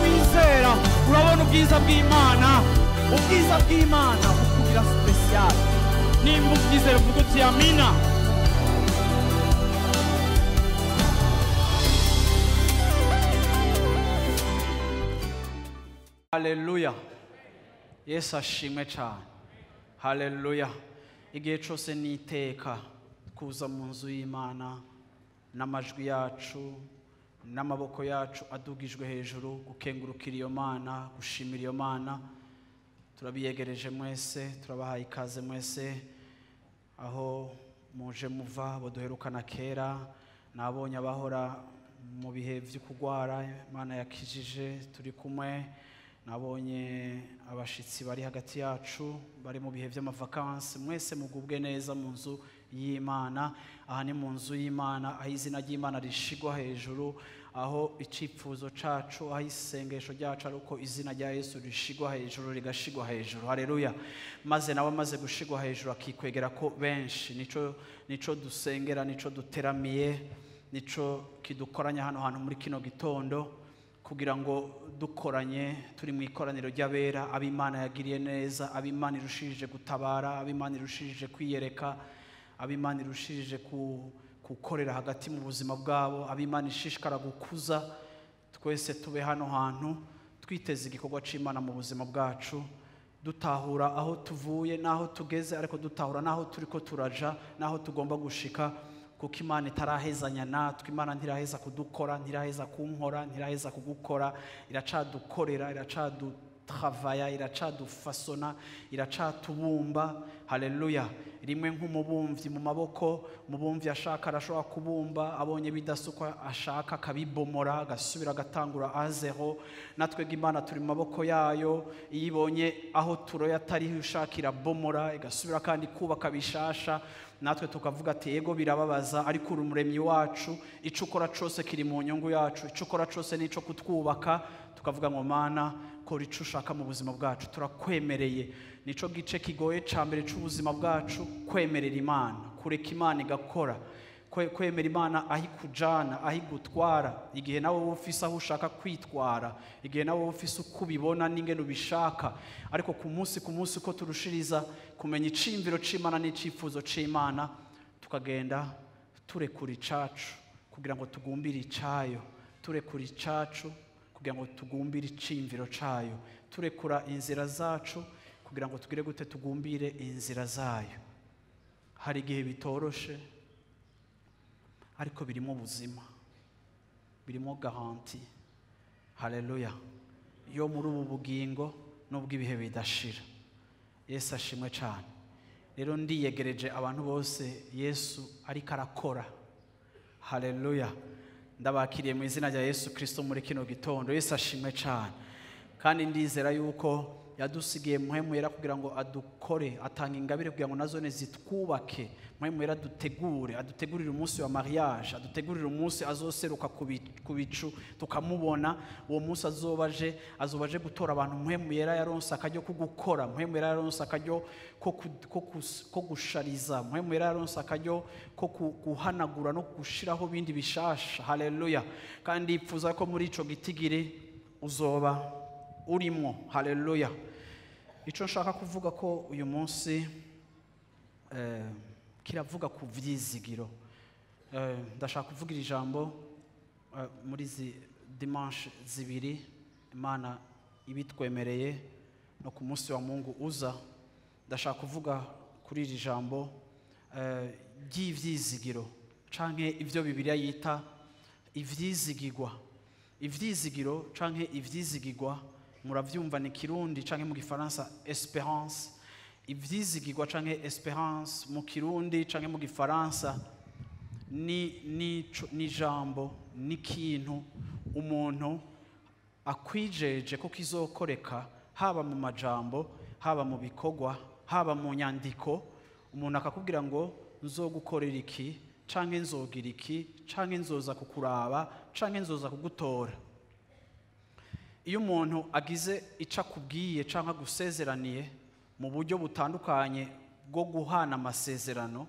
Wizera urabona ubwiza bw'Imana, ubwiza bw'Imana bukugira special. Nimba ubyizera uvuga uti amina. Haleluya. Yesu ashimwe cyane. Haleluya. Igihe cyose niteka kuza mu nzu y'Imana n'amajwi yacu n'amaboko yacu adugijwe hejuru gukengurukira iyo Mana, gushimira iyo Mana. Turabiyegereje mwese, turabahaye ikaze mwese aho muje muva boduherukana kera. Nabonye abahora mu bihe vy'ukugwara Imana yakijije turi kumwe. Nabonye abashitsi bari hagati yacu bari mu bihe vy'amavakansi. Mwese mugubwe neza mu nzu y'Imana. Aha ni mu nzu y'Imana, aho izina ry'Imana rishigwa hejuru, aho icipfuzo cacu, aho isengesho ryacu ari uko izina rya Yesu rishigwa hejuru, rigashigwa hejuru. Haleluya. Maze nawe amaze gushigwa hejuru akikwegera ko benshi. Nico dusengera, nico duteramiye, nico kidukoranya hano hantu muri kino gitondo, kugira ngo dukoranye turi mu ikoraniro ry'abera, ab'Imana yagiriye neza, ab'Imana irushije gutabara, ab'Imana irushije kwiyereka, ab'Imana irushije gukorera hagati mu buzima bwabo, ab'Imana ishishikara gukuza. Twese tube hano hantu twiteze igikorwa c'Imana mu buzima bwacu, dutahura aho tuvuye n'aho tugeze, ariko dutahura n'aho turiko turaja, n'aho tugomba gushika, kuko Imana itarahezanya natwe. Imana ntiraheza kudukora, ntiraheza kunkora, ntiraheza kugukora, iracadukorera, iracadutravaya, iracadufasona, iracatubumba. Haleluya. Rimwe nk'umubumvyi mu maboko, umubumvyi ashaka arashobora kubumba, abonye bidasukwa ashaka akabibomora, agasubira agatangura a zero. Natwe Imana turi mu maboko yayo, iyo ibonye aho turoya atariho ishaka irabomora, igasubira kandi kubaka bishasha. Natwe tukavuga ati yego birababaza, ariko uri umuremyi wacu, ico ukora cose kiri mu nyungu yacu, ico ukora cose nico kutwubaka. Tukavuga ngo Mana, kora ico ushaka mu buzima bwacu, turakwemereye. Nico gice kigoye ca mbere c'ubuzima bwacu, kwemerera Imana, kureka Imana igakora, kwemera Imana aho ikujana, aho igutwara. Igihe nawe wowe ufise aho ushaka kwitwara, igihe nawe wowe ufise uko ubibona n'ingene ubishaka, ariko ku munsi ku munsi uko turushiriza kumenya iciyumviro c'Imana n'icifuzo c'Imana, tukagenda turekura icacu kugira ngo tugumbire icayo, turekura icacu kugira ngo tugumbire iciyumviro cayo, turekura inzira zacu kugira ngo tugire gute, tugumbire inzira zayo. Hari igihe bitoroshe, ariko birimo ubuzima, birimo garanti. Haleluya. Yo muri ubu bugingo n'ubw'ibihe bidashira. Yesu ashimwe cyane. Rero ndiyegereje abantu bose Yesu ariko arakora. Haleluya. Ndabakiriye mu izina rya Yesu Kristo muri kino gitondo. Yesu ashimwe cyane. Kandi ndizera yuko yadusigiye Mpwemu Yera kugira ngo adukore, atanga ingabire kugira ngo nazone zitwubake. Mpwemu Yera adutegure, adutegurire umunsi wa mariage, adutegurire umunsi azoseruka ku bicu tukamubona. Uwo munsi azobaje, azobaje gutora abantu. Mpwemu Yera yaronse akaryo ko gukora, Mpwemu Yera yaronse akaryo ko gushariza, Mpwemu Yera yaronse akaryo ko guhanagura no gushiraho bindi bishasha. Haleluya. Kandi ipfuza ko muri ico gitigiri uzoba urimo. Haleluya. Ico nshaka kuvuga ko uyu munsi kiravuga ku vyizigiro. Ndashaka kuvugira ijambo muri izi dimanche zibiri Imana ibitwemereye no ku munsi wa Mungu uza. Ndashaka kuvuga kuri iri jambo ry'ivyizigiro canke ivyo Bibiliya yita ivyizigirwa. Ivyizigiro canke ivyizigirwa muravyumva ni Kirundi canke mu Gifaransa espérance. Ivyizigirwa canke espérance mu Kirundi canke mu Gifaransa ni jambo, ni kintu umuntu akwijeje ko kizokoreka, haba mu majambo, haba mu bikorwa, haba mu nyandiko. Umuntu akakubwira ngo nzogukorera iki canke nzogira iki canke nzoza kukuraba canke nzoza kugutora. Iyo umuntu agize ico akubwiye canke agusezeraniye mu buryo butandukanye bwo guhana amasezerano,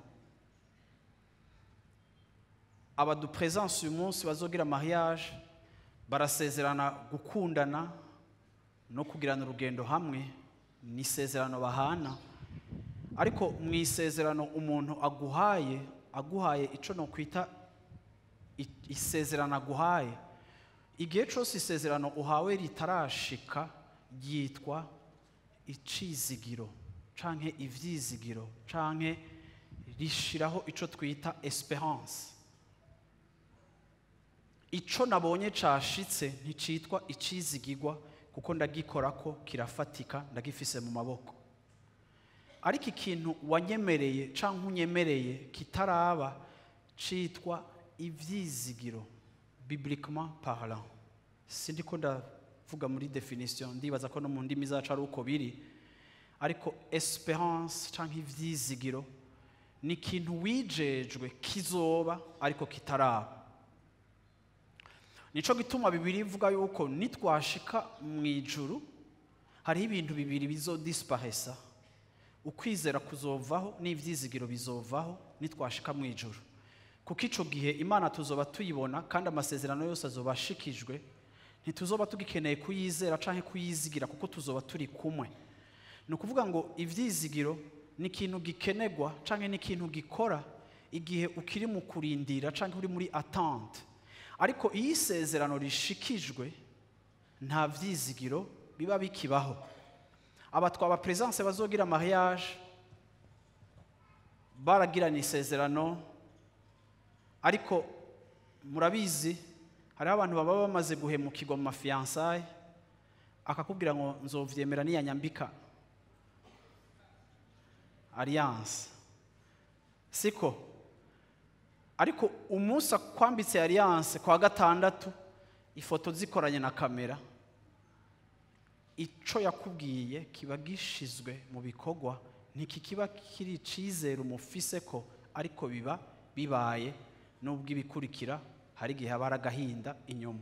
Aba de présence uyu munsi bazogira mariage barasezerana gukundana no kugirana urugendo hamwe, ni isezerano bahana. Ariko mu isezerano umuntu aguhaye ico no kwita isezerano aguhaye, igihe cose isezerano uhawe ritarashika ryitwa icizigiro canke ivyizigiro, canke rishiraho ico twita espérance. Ico nabonye cashitse nticitwa icizigirwa, kuko ndagikorako kirafatika, ndagifise mu maboko. Ariko ikintu wanyemereye canke unyemereye kitaraba citwa ivyizigiro, bibliquement parlant. Sindiko ndavuga muri définition, ndibaza ko no mu ndimi zacu ari uko biri, ariko espérance canke ivyizigiro ni ikintu wijejwe kizoba ariko kitaraba. Nico gituma Bibiliya ivuga yuko nitwashika mu ijuru hariho ibintu bibiri bizodisparesa: ukwizera kuzovaho n'ivyizigiro bizovaho nitwashika mu ijuru. Kuko ico gihe Imana tuzoba tuyibona kandi amasezerano yose azoba ashikijwe, ntituzoba tugikeneye kuyizera canke kuyizigira kuko tuzoba turi kumwe. Ni ukuvuga ngo ivyizigiro ni ikintu gikenerwa canke ni ikintu gikora igihe ukiri mu kurindira canke uri muri attente. Ariko iyo isezerano rishikijwe nta vyizigiro biba bikibaho. Aba twaba présence bazogira mariage baragirana isezerano, ariko murabizi hariho abantu baba bamaze guhemukirwa mu ma fiançailles, akakubwira ngo nzovyemera niyanyambika alliance, siko? Ariko umunsi akwambitse alliance kwa gatandatu, ifoto zikoranye na kamera, ico yakubwiye kiba gishizwe mu bikorwa. Ntikikiba kiri icizere umufise ko, ariko biba bibaye, nubwo ibikurikira hari igihe haba hari agahinda inyuma,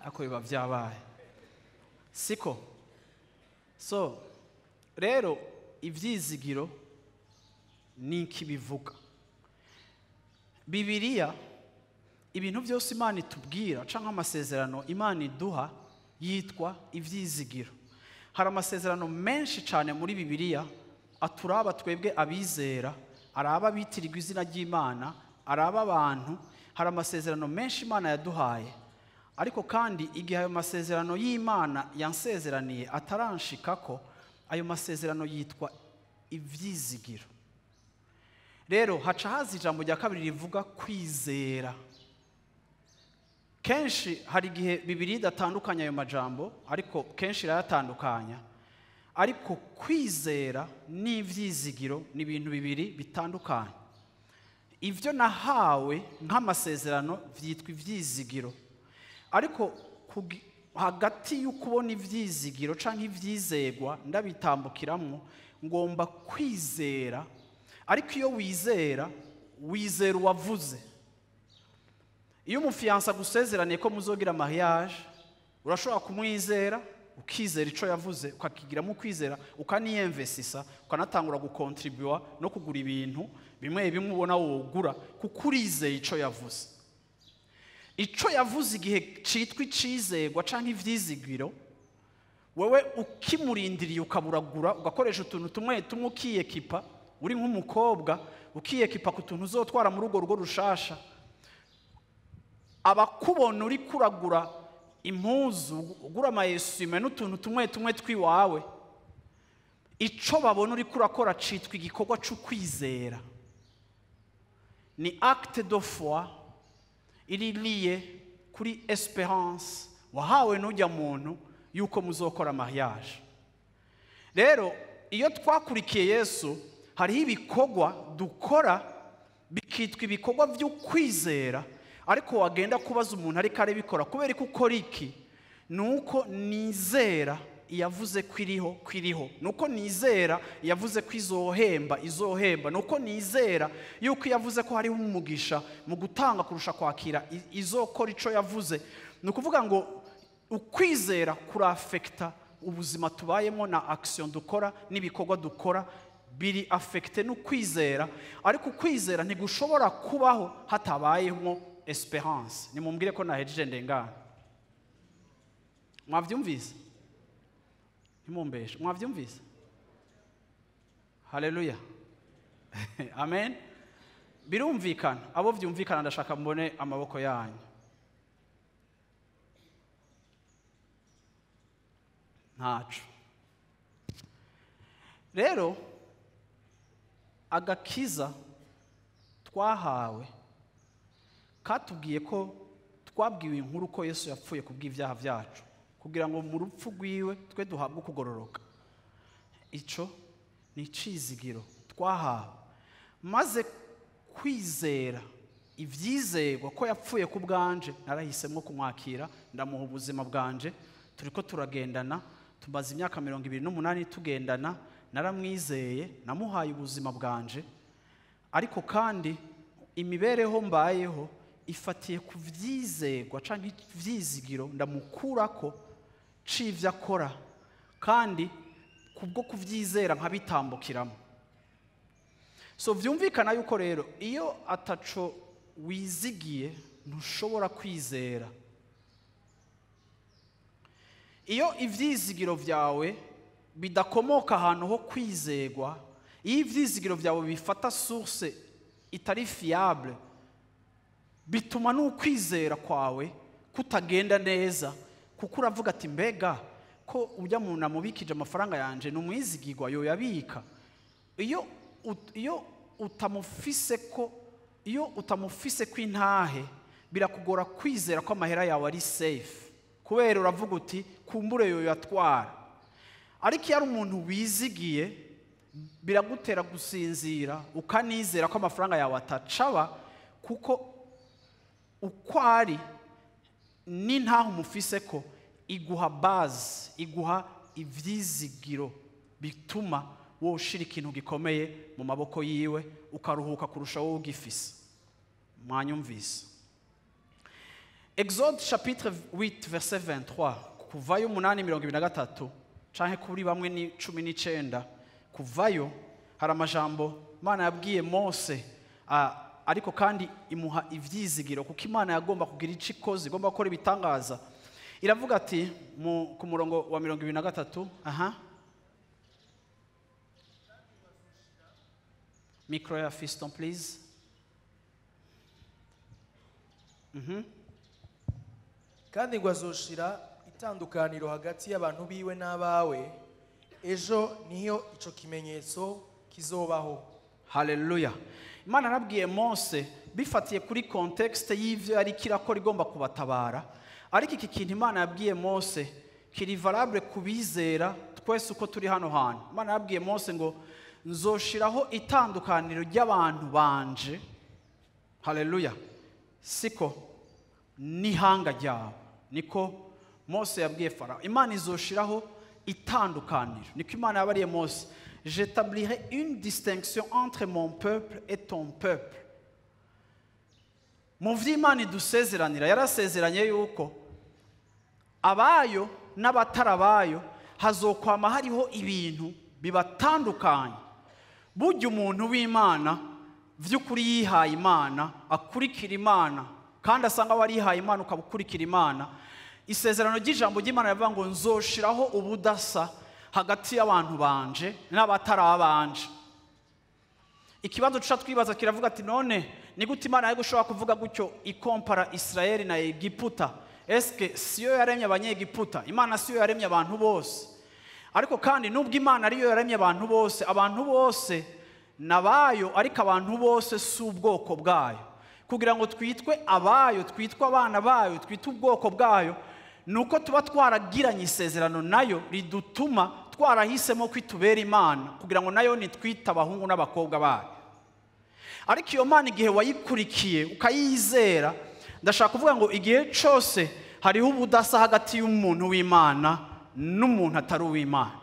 ariko biba vyabaye, siko? So rero ivyizigiro ni iki bivuga Bibiliya? Ibintu byose Imana itubwira canke amasezerano Imana iduha yitwa ivyizigiro. Hari amasezerano menshi cyane muri Bibiliya aturaba twebwe abizera, araba abitirirwa izina ry'Imana, araba abantu. Hari amasezerano menshi Imana yaduhaye, ariko kandi igihe ayo masezerano y'Imana yansezeraniye ataranshikako, ayo masezerano yitwa ivyizigiro. Rero haca haza ijambo rya kabiri rivuga kwizera. Kenshi hari igihe Bibiliya idatandukanya ayo majambo, ariko kenshi irayatandukanya. Ariko kwizera n'ivyizigiro ni ibintu bibiri bitandukanye. Ibyo nahawe nk'amasezerano vyitwa ivyizigiro, ariko hagati y'ukubona ivyizigiro canke ivyizegwa ndabitambukiramwo, ngomba kwizera. Ariko iyo wizera, wizera uwavuze. Iyo umu fiancé agusezeraniye ko muzogira mariage, urashobora kumwizera, ukizera ico yavuze, ukakigiramo ukwizera, ukaniyemvesisa, ukanatangura gukontribuwa no kugura ibintu bimwe bimwe ubona wogura, kuko urizeye ico yavuze. Ico yavuze igihe citwa icizegwa canke ivyizigiro, wewe ukimurindiriye ukaburagura, ugakoresha utuntu tumwe tumwe, ukiyekipa uri nk'umukobwa, ukiyekipa ku tuntu uzotwara muri urwo rugo rushasha. Abakubona uri kuragura impuzu, ugura ama essuie-main n'utuntu tumwe tumwe twiwawe, ico babona uri kurakora citwa igikorwa c'ukwizera. Ni acte de foi iri lié kuri espérance wahawe n'ujya muntu yuko muzokora mariage. Rero iyo twakurikiye Yesu, hariho ibikorwa dukora bikitwa ibikorwa by'ukwizera. Ariko wagenda kubaza umuntu ariko arabikora, kubera ko ukora iki? Nuko nizera yavuze ko iriho, ko iriho. Nuko nizera yavuze ko izohemba, izohemba. Nuko nizera yuko yavuze ko hariho umugisha mu gutanga kurusha kwakira, izokora ico yavuze. Ni ukuvuga ngo ukwizera kurafekita ubuzima tubayemo na action dukora n'ibikorwa dukora. Biri affecté no kwizera, ariko kwizera ntigushobora kubaho hatabayemo espérance. Nimumbwire ko nahejeje ndengana. Mwavyumvise? Ntimumbeshe. Mwavyumvise? Haleluya. Amen. Birumvikana. Abo vyumvikana ndashaka mbone amaboko yanyu. Ntaco. Rero agakiza twahawe katubwiye ko twabwiwe inkuru ko Yesu yapfuye kubw'ivyaha vyacu kugira ngo mu rupfu rwiwe twe duhabwe kugororoka. Ico ni icizigiro twahawe. Maze kwizera ivyizerwa ko yapfuye ku bwanje, narahisemo kumwakira, ndamuha ubuzima bwanje, turiko turagendana, tumaze imyaka 28 tugendana, naramwizeye, namuhaye ubuzima bwanje. Ariko kandi imibereho mbayeho ifatiye ku vyizerwa canke ivyizigiro ndamukurako c'ivyo akora, kandi kubwo kuvyizera nkabitambukiramo. So vyumvikana yuko rero iyo ataco wizigiye ntushobora kwizera. Iyo ivyizigiro vyawe bidakomoka ahantu ho kwizegwa, iyo ivyizigiro vyawe bifata source itari fiable, bituma n'ukwizera kwawe kutagenda neza, kuko uravuga ati mbega ko ujya mu namubikije amafaranga yanje numwizigirwa yo yabika. Iyo utamufise ko, iyo utamufise kwintahe, birakugora kwizera ko amahera yawe ari safe, kubera uravuga uti kumbure yo yatwara. Ariko iyo ari umuntu wizigiye biragutera gusinzira ukanizera ko amafaranga yawe atacaba, kuko uko ari n'intahe umufise ko iguha base, iguha ivyizigiro bituma woshira ikintu gikomeye mu maboko yiwe ukaruhuka kurusha wowe ugifise. Mwanyumvise? Exode chapitre 8 verset 23, kuvayo 8:23 canke kuri bamwe ni 19, kuvayo hari amajambo Imana yabwiye Mose, ariko kandi imuha ivyizigiro kuko Imana yagomba kugira ico ikoze, igomba gukora ibitangaza. Iravuga ati ku murongo wa 23, aha micro ya Fiston please. Kandi ngo azoshira itandukaniro hagati y'abantu biwe n'abawe, ejo niyo ico kimenyetso kizobaho. Haleluya. Imana yarabwiye Mose bifatiye kuri contexte y'ivyo yari kirakora igomba kubatabara. Ariko iki kintu Imana yabwiye Mose kiri valable kubizera twese uko turi hano hantu. Imana yabwiye Mose ngo nzoshiraho itandukaniro ry'abantu banje. Haleluya. Siko n'ihanga ryabo. Niko Mose yabwiye Farao. Imana izoshiraho itandukaniro. Niko Imana yabariye Mose. J'établirai une distinction entre mon peuple et ton peuple. Mu vy'Imana idusezeranira, yarasezeranye yuko abayo n'abatarabayo hazokwama hariho ibintu bibatandukanye. Burya umuntu w'Imana vy'ukuri yihaye Imana, akurikira Imana, kandi asanga warihaye Imana ukabukurikira Imana. Isezerano ry'ijambo ry'Imana rivuga ngo nzoshiraho ubudasa hagati y'abantu banje n'abatarabanje. Ikibazo tuca twibaza kiravuga ati none ni gute Imana yari gushobora kuvuga gutyo ikompara Israeli na Egiputa? Eske siyo yaremye abanyegiputa? Imana siyo yaremye abantu bose. Ariko kandi nubwo Imana ariyo yaremye abantu bose, abantu bose nabayo, ariko abantu bose si ubwoko bwayo. Kugira ngo twitwe abayo, twitwe abana bayo, twitwe ubwoko bwayo, nuko tuba twaragiranye isezerano nayo ridutuma twarahisemo kwitubera Imana, kugira ngo nayo nitwite abahungu n'abakobwa bayo. Ariko iyo Mana igihe wayikurikiye ukayizera, ndashaka kuvuga ngo igihe cyose hariho ubudasa hagati y'umuntu w'Imana n'umuntu atari uw'Imana.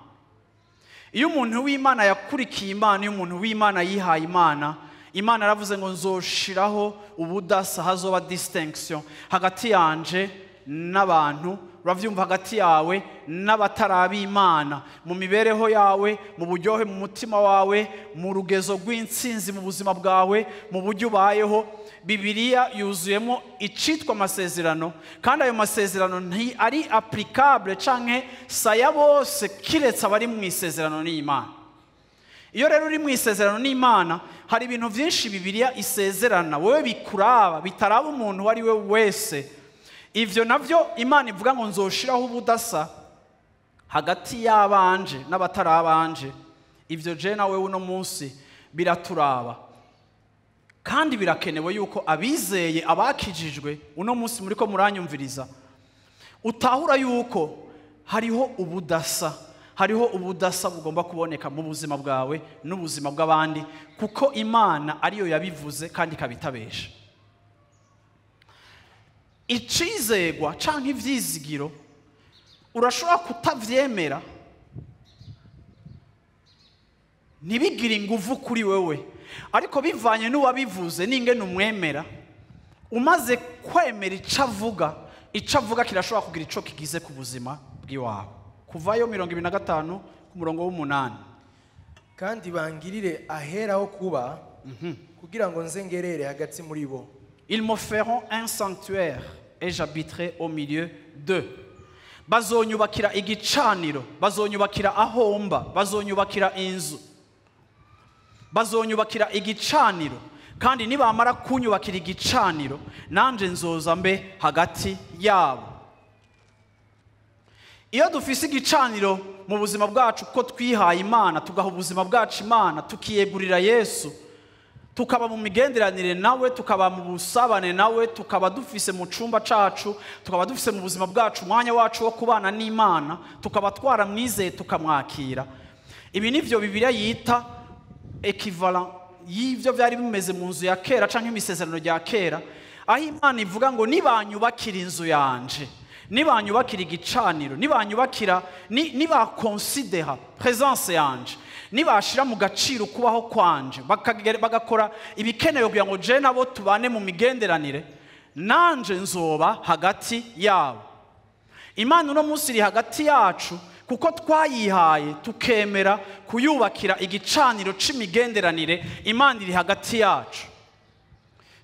Iyo umuntu w'Imana yakurikiye Imana, iyo umuntu w'Imana yihaye Imana, Imana yaravuze ngo nzoshiraho ubudasa, hazoba distinction hagati yanje n'abantu uravyumva, hagati yawe n'abatarabi Imana, mu mibereho yawe, mu buryohe mu mutima wawe, mu rugezo rw'intsinzi mu buzima bwawe, mu buryo ubayeho. Bibiliya yuzuyemo icitwa amasezerano, kandi ayo masezerano nti ari applicable canke saya bose kiretse abari mu isezerano n'Imana. Iyo rero uri mu isezerano n'Imana, hari ibintu byinshi Bibiliya isezerana wowe bikuraba, bitaraba umuntu uwo ari we wese. Ivyo navyo Imana ivuga ngo nzoshiraho ubudasa hagati y'abanje n'abatarabanje. Ivyo je nawe uno munsi biraturaba, kandi birakenewe yuko abizeye, abakijijwe uno munsi muriko muranyumviriza, utahura yuko hariho ubudasa, hariho ubudasa bugomba kuboneka mu buzima bwawe n'ubuzima bw'abandi, kuko Imana ariyo yabivuze kandi ikabitabesha. Icizegwa canke ivyizigiro urashobora kutavyemera ntibigire inguvu kuri wewe, ariko bivanye n'uwabivuze n'ingene umwemera, umaze kwemera ico avuga, ico avuga kirashobora kugira ico kigize ku buzima bw'iwawe. Kuvayo 25 ku murongo w'8. Kandi bangirire ahera ho kuba, kugira ngo nze ngerere hagati muri bo. Ils me feront un sanctuaire et j'habiterai au milieu d'eux. Bazonyubakira igicaniro, bazonyubakira ahomba, bazonyubakira inzu, bazonyubakira igicaniro, kandi nibamara kunyubakira igicaniro nanje nzoza mbe hagati yabo. Iyo dufise igicaniro mu buzima bwacu, ko twihaye Imana, tugaha ubuzima bwacu Imana, tukiyegurira Yesu, tukaba mu migenderanire nawe, tukaba mu busabane nawe, tukaba dufise mu cumba cacu, tukaba dufise mu buzima bwacu umwanya wacu wo kubana n'Imana, tukaba twaramwizeye tukamwakira. Ibi nivyo Bibiliya yita equivalent y'ivyo vyari bimeze mu nzu ya kera canke imisezerano rya kera, aho Imana ivuga ngo nibanyubakira inzu yanje, nibanyubakira igicaniro, nibanyubakira, nibakonsidera presence yanje, nibashira mu gaciro kubaho kwanje, bagakora ibikenewe kugira ngo je nabo tubane mu migenderanire, nanje nzoba hagati yabo. Imana uno munsi iri hagati yacu kuko twayihaye tukemera kuyubakira igicaniro c'imigenderanire. Imana iri hagati yacu.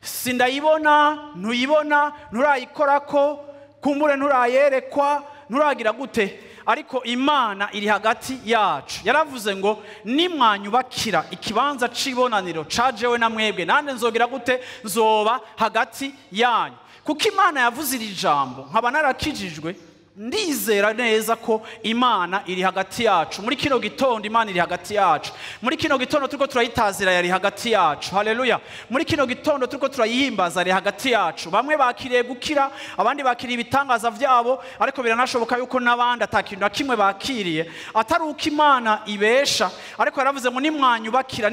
Sindayibona, ntuyibona, nturayikorako, kumbure nturayerekwa, nturagira gute, ariko Imana iri hagati yacu. Yaravuze ngo nimwanyubakira ikibanza c'ibonaniro cajewe na mwebwe, nande nzogira gute? Nzoba hagati yanyu. Kuko Imana yavuze iri jambo, nkaba narakijijwe, ndizera neza ko Imana iri hagati yacu. Muri kino gitondo Imana iri hagati yacu. Muri kino gitondo turiko turayitazira, yari hagati yacu. Haleluya. Muri kino gitondo turiko turayihimbaza, ari hagati yacu. Bamwe bakiriye gukira, abandi bakiriye ibitangaza vyabo, ariko biranashoboka yuko n'abandi atakintu na kimwe bakiriye, atari uko Imana ibesha, ariko yaravuze ngo nimwanyubakira,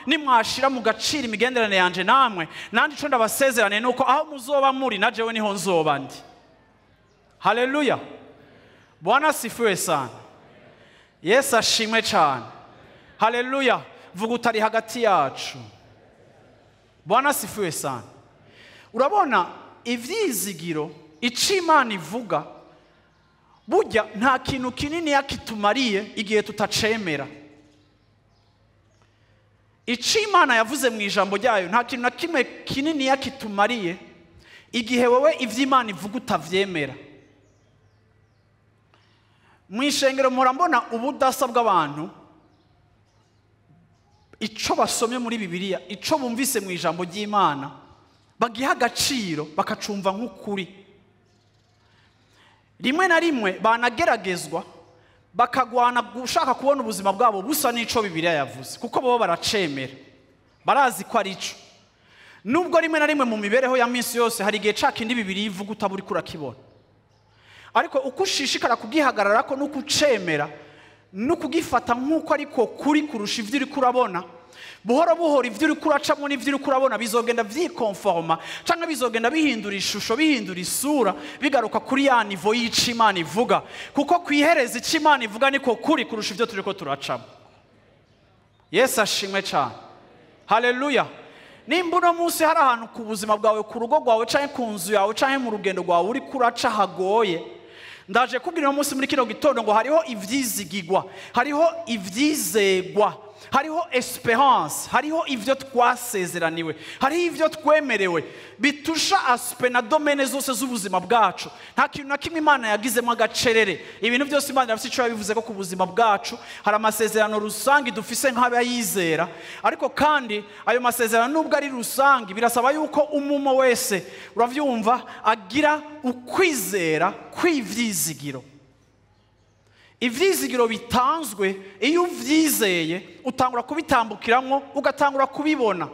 nimwashira mu gaciro imigenderanire yanje namwe, nanje ico ndabasezerane nuko aho muzoba muri na jewe niho nzoba ndi. Haleluya. Bwana asifiwe sana. Yesu ashimwe cyane. Haleluya. Vuga utari hagati yacu. Bwana asifiwe sana. Urabona ivyizigiro ico Imana ivuga, burya nta kintu kinini yakitumariye igihe tutacemera. Ico Imana yavuze mu ijambo ryayo nta kintu na kimwe kinini yakitumariye igihe wowe ivy'Imana ivuga utavyemera. Mu ishengero mpora mbona ubudasa bw'abantu, ico basomye muri Bibiliya, ico bumvise mu ijambo ry'Imana, bagiha agaciro bakacumva nk'ukuri. Rimwe na rimwe banageragezwa bakagwana gushaka kubona ubuzima bwabo busa n'ico Bibiliya yavuze, kuko bo baracemera, barazi ko ari ico. Nubwo rimwe na rimwe mu mibereho ya minsi yose hari igihe ca kindi Bibiliya ivuga utaburi kurakibona, ariko uko ushishikara kugihagararako no kucemera no kugifata nk'uko ariko kuri kurusha ivyo uriko urabona, buhoro buhoro ivyo uriko uracamwo n'ivyo uriko urabona bizogenda vyikonforma, canke bizogenda bihindura ishusho, bihindura isura, bigaruka kuri ya nivo y'ico Imana ivuga, kuko kwihereza ico Imana ivuga niko kuri kurusha ivyo turiko turacamo. Yesu ashimwe cane. Haleluya. Nimba uno munsi hari ahantu ku buzima bwawe, ku rugo rwawe, canke ku nzu yawe, canke mu rugendo rwawe uriko uraca hagoye, Ndaje kubwira uno munsi muri kino gitondo ngo hariho ivyizigigwa, hariho ivyizegwa, hariho espérance, hariho ivyo twasezeraniwe, hariho ivyo twemerewe bitusha aspect na domaine zose z'ubuzima bwacu. Nta kintu na kimwe Imana yagizemo agacerere. Ibintu byose Imana irafise ico yabivuze ko ku buzima bwacu. Hari amasezerano rusangi dufise nk'abayizera, ariko kandi ayo masezerano nubwo ari rusangi birasaba yuko umumo wese, uravyumva, agira ukwizera kw'ivyizigiro. Ivyizigiro bitanzwe, iyo uvyizeye utangura kubitambukiramwo, ugatangura kubibona.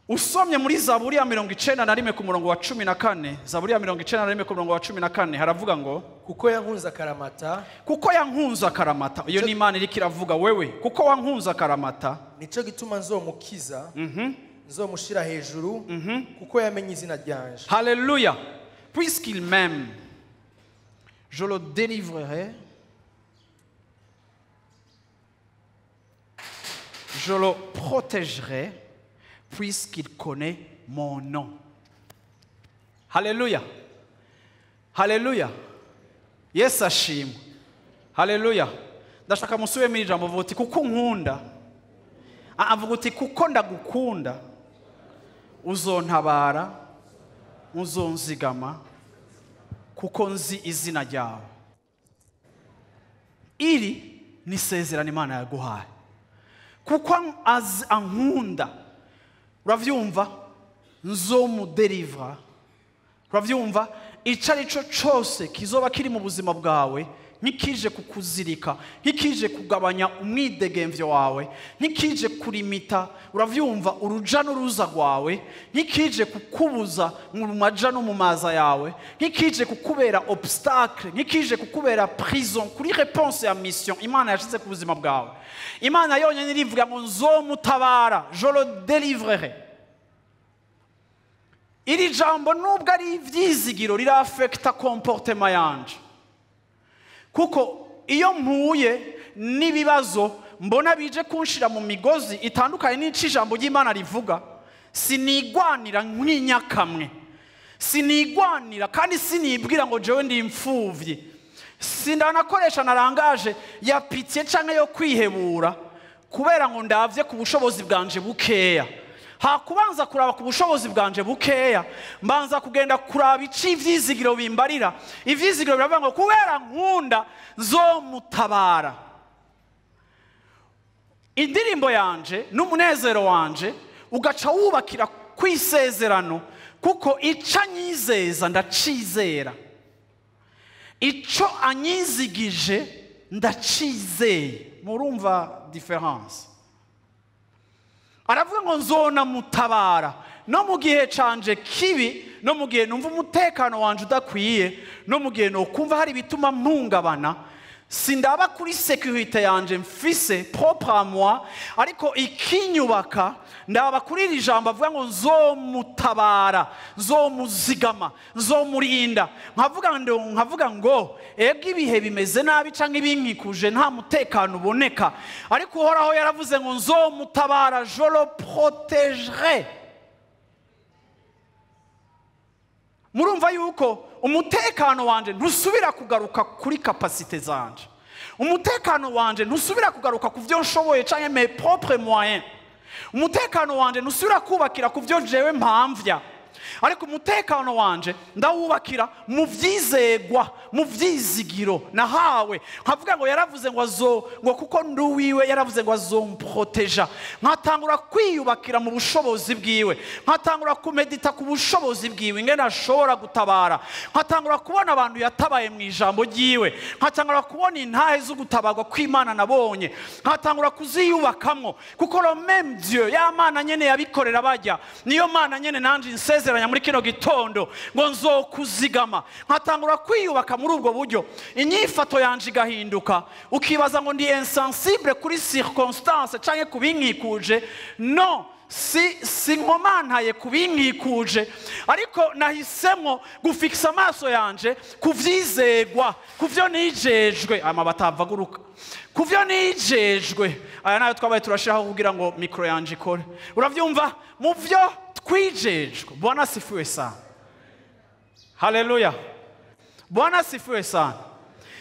Usomye muri Zaburi ya 91 ku murongo wa 14, Zaburi ya 91 ku murongo wa 14 haravuga ngo kuko yankunze akaramata, kuko yankunze akaramata. Iyo ni Imana iriko iravuga wewe, kuko wankunze akaramata nico gituma nzomukiza, nzomushira hejuru, kuko yamenye izina ryanje. Haleluya. Puisqu'il m'aime, je le délivrerai, je le protégerai, puisqu'il connaît mon nom. Haleluya. Haleluya. Yesu ashimwe. Haleluya. Ndashaka musubire muri ijambo vuga uti kuko nkunda. Avuga uti kuko ndagukunda, uzontabara, uzonzigama, kuko nzi izina ryawe. Iri ni isezerano Imana yaguhaye. Kuko ankunda, uravyumva, nzomudelivra. Uravyumva, ico ari cyo cyose kizoba kiri mu buzima bwawe, nkikije kukuzirika, nkikije kugabanya umwidegemvyo wawe, nkikije kurimita, uravyumva, uruja n'uruza rwawe, nkikije kukubuza mu maja no mu maza yawe, nkikije kukubera obstacle, nkikije kukubera prison kuri réponse ya mission Imana yashize ku buzima bwawe. Imana yonyine irivuga ngo nzomutabara, je le délivrerai. Iri jambo nubwo ari ivyizigiro rirafekta comportement yanje. Kuko iyo mpuye n'ibibazo mbona bije kunshira mu migozi itandukanye n'ici ijambo ry'Imana rivuga, sinigwanira nk'inyakamwe, sinigwanira kandi sinibwira ngo jewe ndi imfuvyi, sindanakoresha na langage ya pitié canke yo kwihebura kubera ngo ndavye ku bushobozi bwanje bukeya. Hakubanza kuraba ku bushobozi bwanje bukeya, mbanza kugenda kuraba ici ivyizigiro bimbarira. Ivyizigiro biravuga ngo kubera nkunda nzomutabara. Indirimbo yanje n'umunezero wanje ugaca wubakira kwisezerano, kuko ico anyizeza ndacizera, ico anyizigije ndacizeye. Murumva différence? Aravuga ngo nzona mutabara no mu gihe canje kibi, no mu gihe numva umutekano wanje udakwiye, no mu gihe nokumva hari bituma mpungabana, sindaba kuri sécurité yanje mfise propre à moi, ariko ikinyubaka ndaba kuri iri jambo avuga ngo nzomutabara, nzomuzigama, nzomurinda. Nkavuga ngo ego ibihe bimeze nabi canke ibinkikuje nta mutekano uboneka, ariko Uhoraho yaravuze ngo nzomutabara, je le protégerai. Murumva yuko umutekano wanje ntusubira kugaruka kuri capacité zanje, umutekano wanje ntusubira kugaruka ku vyo nshoboye canke mes propres moyens, umutekano wanje ntusubira kubakira ku vyo jewe mpamvya, ariko umutekano wanje ndawubakira mu vyizegwa, mu vyizigiro nahawe. Nkavuga ngo yaravuze ngo azo, ngo kuko nduwiwe yaravuze ngo azomproteja. Nkatangura kwiyubakira mu bushobozi bwiwe, nkatangura kumedita ku bushobozi bwiwe ingene ashobora gutabara, nkatangura kubona abantu yatabaye mu ijambo ryiwe, nkatangura kubona intahe zo gutabarwa kw'Imana nabonye, nkatangura kuziyubakamwo, kuko le même Dieu ya Mana nyene yabikorera bajya, niyo Mana nyene nanje insezeranya muri kino gitondo ngo nzokuzigama. Nkatangura kwiyubaka muri ubwo buryo, inyifato yanje igahinduka. Ukibaza ngo ndi insensible kuri circonstance canke kubinkikuje, no, si nkomantaye kubinkikuje, ariko nahisemo gufikisa amaso yanje kuvyizegwa, kuvyo nijejwe. Aya batavaguruka kuvyo nijejwe, aya nayo twabaye turashiraho kugira ngo micro yanje ikore. Uravyumva, mu vyo twijejwe. Bwana asifiwe sana. Haleluya. Bwana asifiwe sana.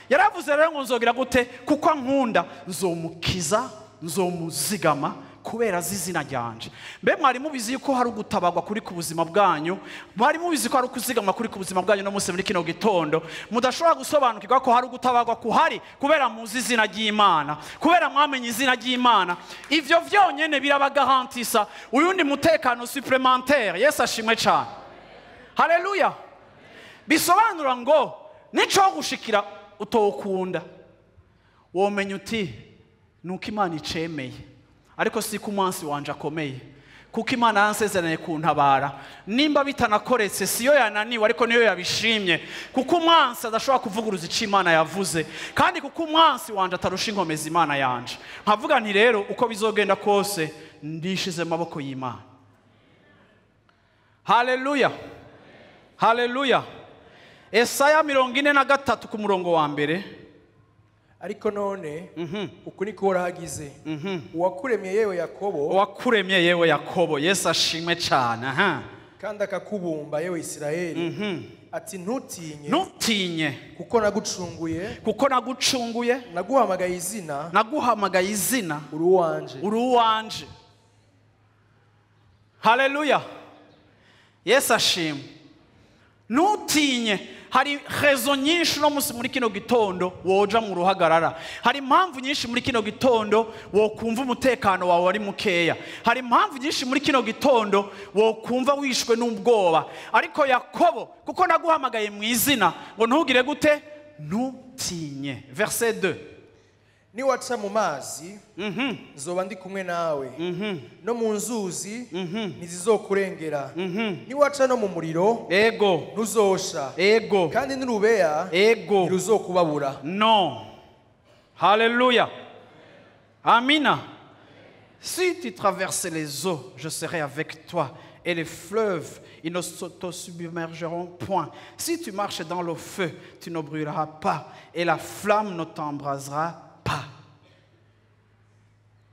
Yaravuze rero ngo nzogira gute? Kuko ankunda nzomukiza, nzomuzigama kubera azi izina ryanje. Mbe mwari mubizi yuko hari ugutabagwa kuri ku buzima bwanyu? Mwari mubizi ko hari ukuzigama kuri ku buzima bwanyu no munsi muri kino gitondo? Mudashobora gusobanukirwa ko hari ugutabagwa kuhari kubera muzi izina ry'Imana, kubera mwamenye izina ry'Imana. Ivyo vyonyene birabagarantisa uyundi mutekano supplémentaire. Yesu ashimwe cyane. Haleluya. Bisobanura ngo nico gushikira utokunda, womenya uti nuko Imana icemeye, ariko si ku munsi wanje akomeye, kuko Imana yansezeranye kuntabara. Nimba bitanakoretse siyo yananiwe, ariko niyo yabishimye, kuko umwansi adashobora kuvuguruza ico Imana yavuze, kandi kuko umwansi wanje atarusha inkomezi Imana yanje. Nkavuga nti rero uko bizogenda kose ndishize maboko y'Imana. Haleluya. Haleluya. Esaya 43 ku murongo wa mbere. Ariko none uku niko urahagize, uwakuremye yewe Yakobo, uwakuremye yewe Yakobo. Yesu ashimwe cyane. Kandi akakubumba yewe Isirayeli, ati ntutinye, ntutinye, kuko nagucunguye, kuko nagucunguye, naguhamagaye izina, naguhamagaye izina, uri uwanje, uri uwanje. Haleluya. Yesu ashimwe. Ntutinye. Hari rezo nyinshi no munsi muri kino gitondo woja mu ruhagarara. Hari impamvu nyinshi muri kino gitondo wokumva umutekano wawe ari mukeya. Hari impamvu nyinshi muri kino gitondo wokumva wishwe n'ubwoba. Ariko Yakobo, kuko naguhamagaye mu izina, ngo ntugire gute? Ntutinye. Verset 2. Niwaca mu mazi nzoba ndi kumwe nawe, no mu nzuzi ntizizokurengera. Niwaca no mu muriro, ego, ntuzosha, ego, kandi n'urubeya, ego, ntiruzokubabura. No. Haleluya. Amina. Si tu traverses les eaux, je serai avec toi, et les fleuves, ils ne te submergeront point. Si tu marches dans le feu, tu ne brûleras pas, et la flamme ne t'embrasera pas.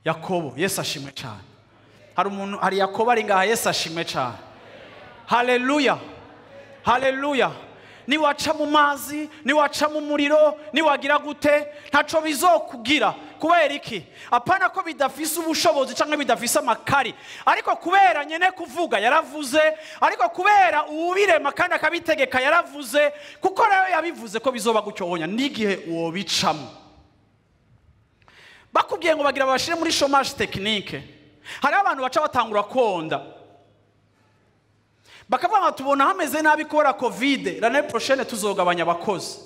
Yakobo, Yesu ashimwe cyane. Hari umuntu, hari Yakobo ari ngaha. Yesu ashimwe cyane. Haleluya. Haleluya. Niwaca mu mazi, niwaca mu muriro, niwagira gute, ntaco bizokugira. Kubera iki? Apana ko bidafise ubushobozi canke bidafise amakari, ariko kubera nyene kuvuga yaravuze, ariko kubera uwubirema kandi akabitegeka yaravuze, kuko rero yabivuze ko bizoba gutyo wonya n'igihe wobicamo. Bakubwiye ngo bagira babashire muri chômage technique. Hari abantu baca batangura konda, bakavuga ngo tubona hameze nabi kubera Covid, l'année prochaine tuzogabanya abakozi.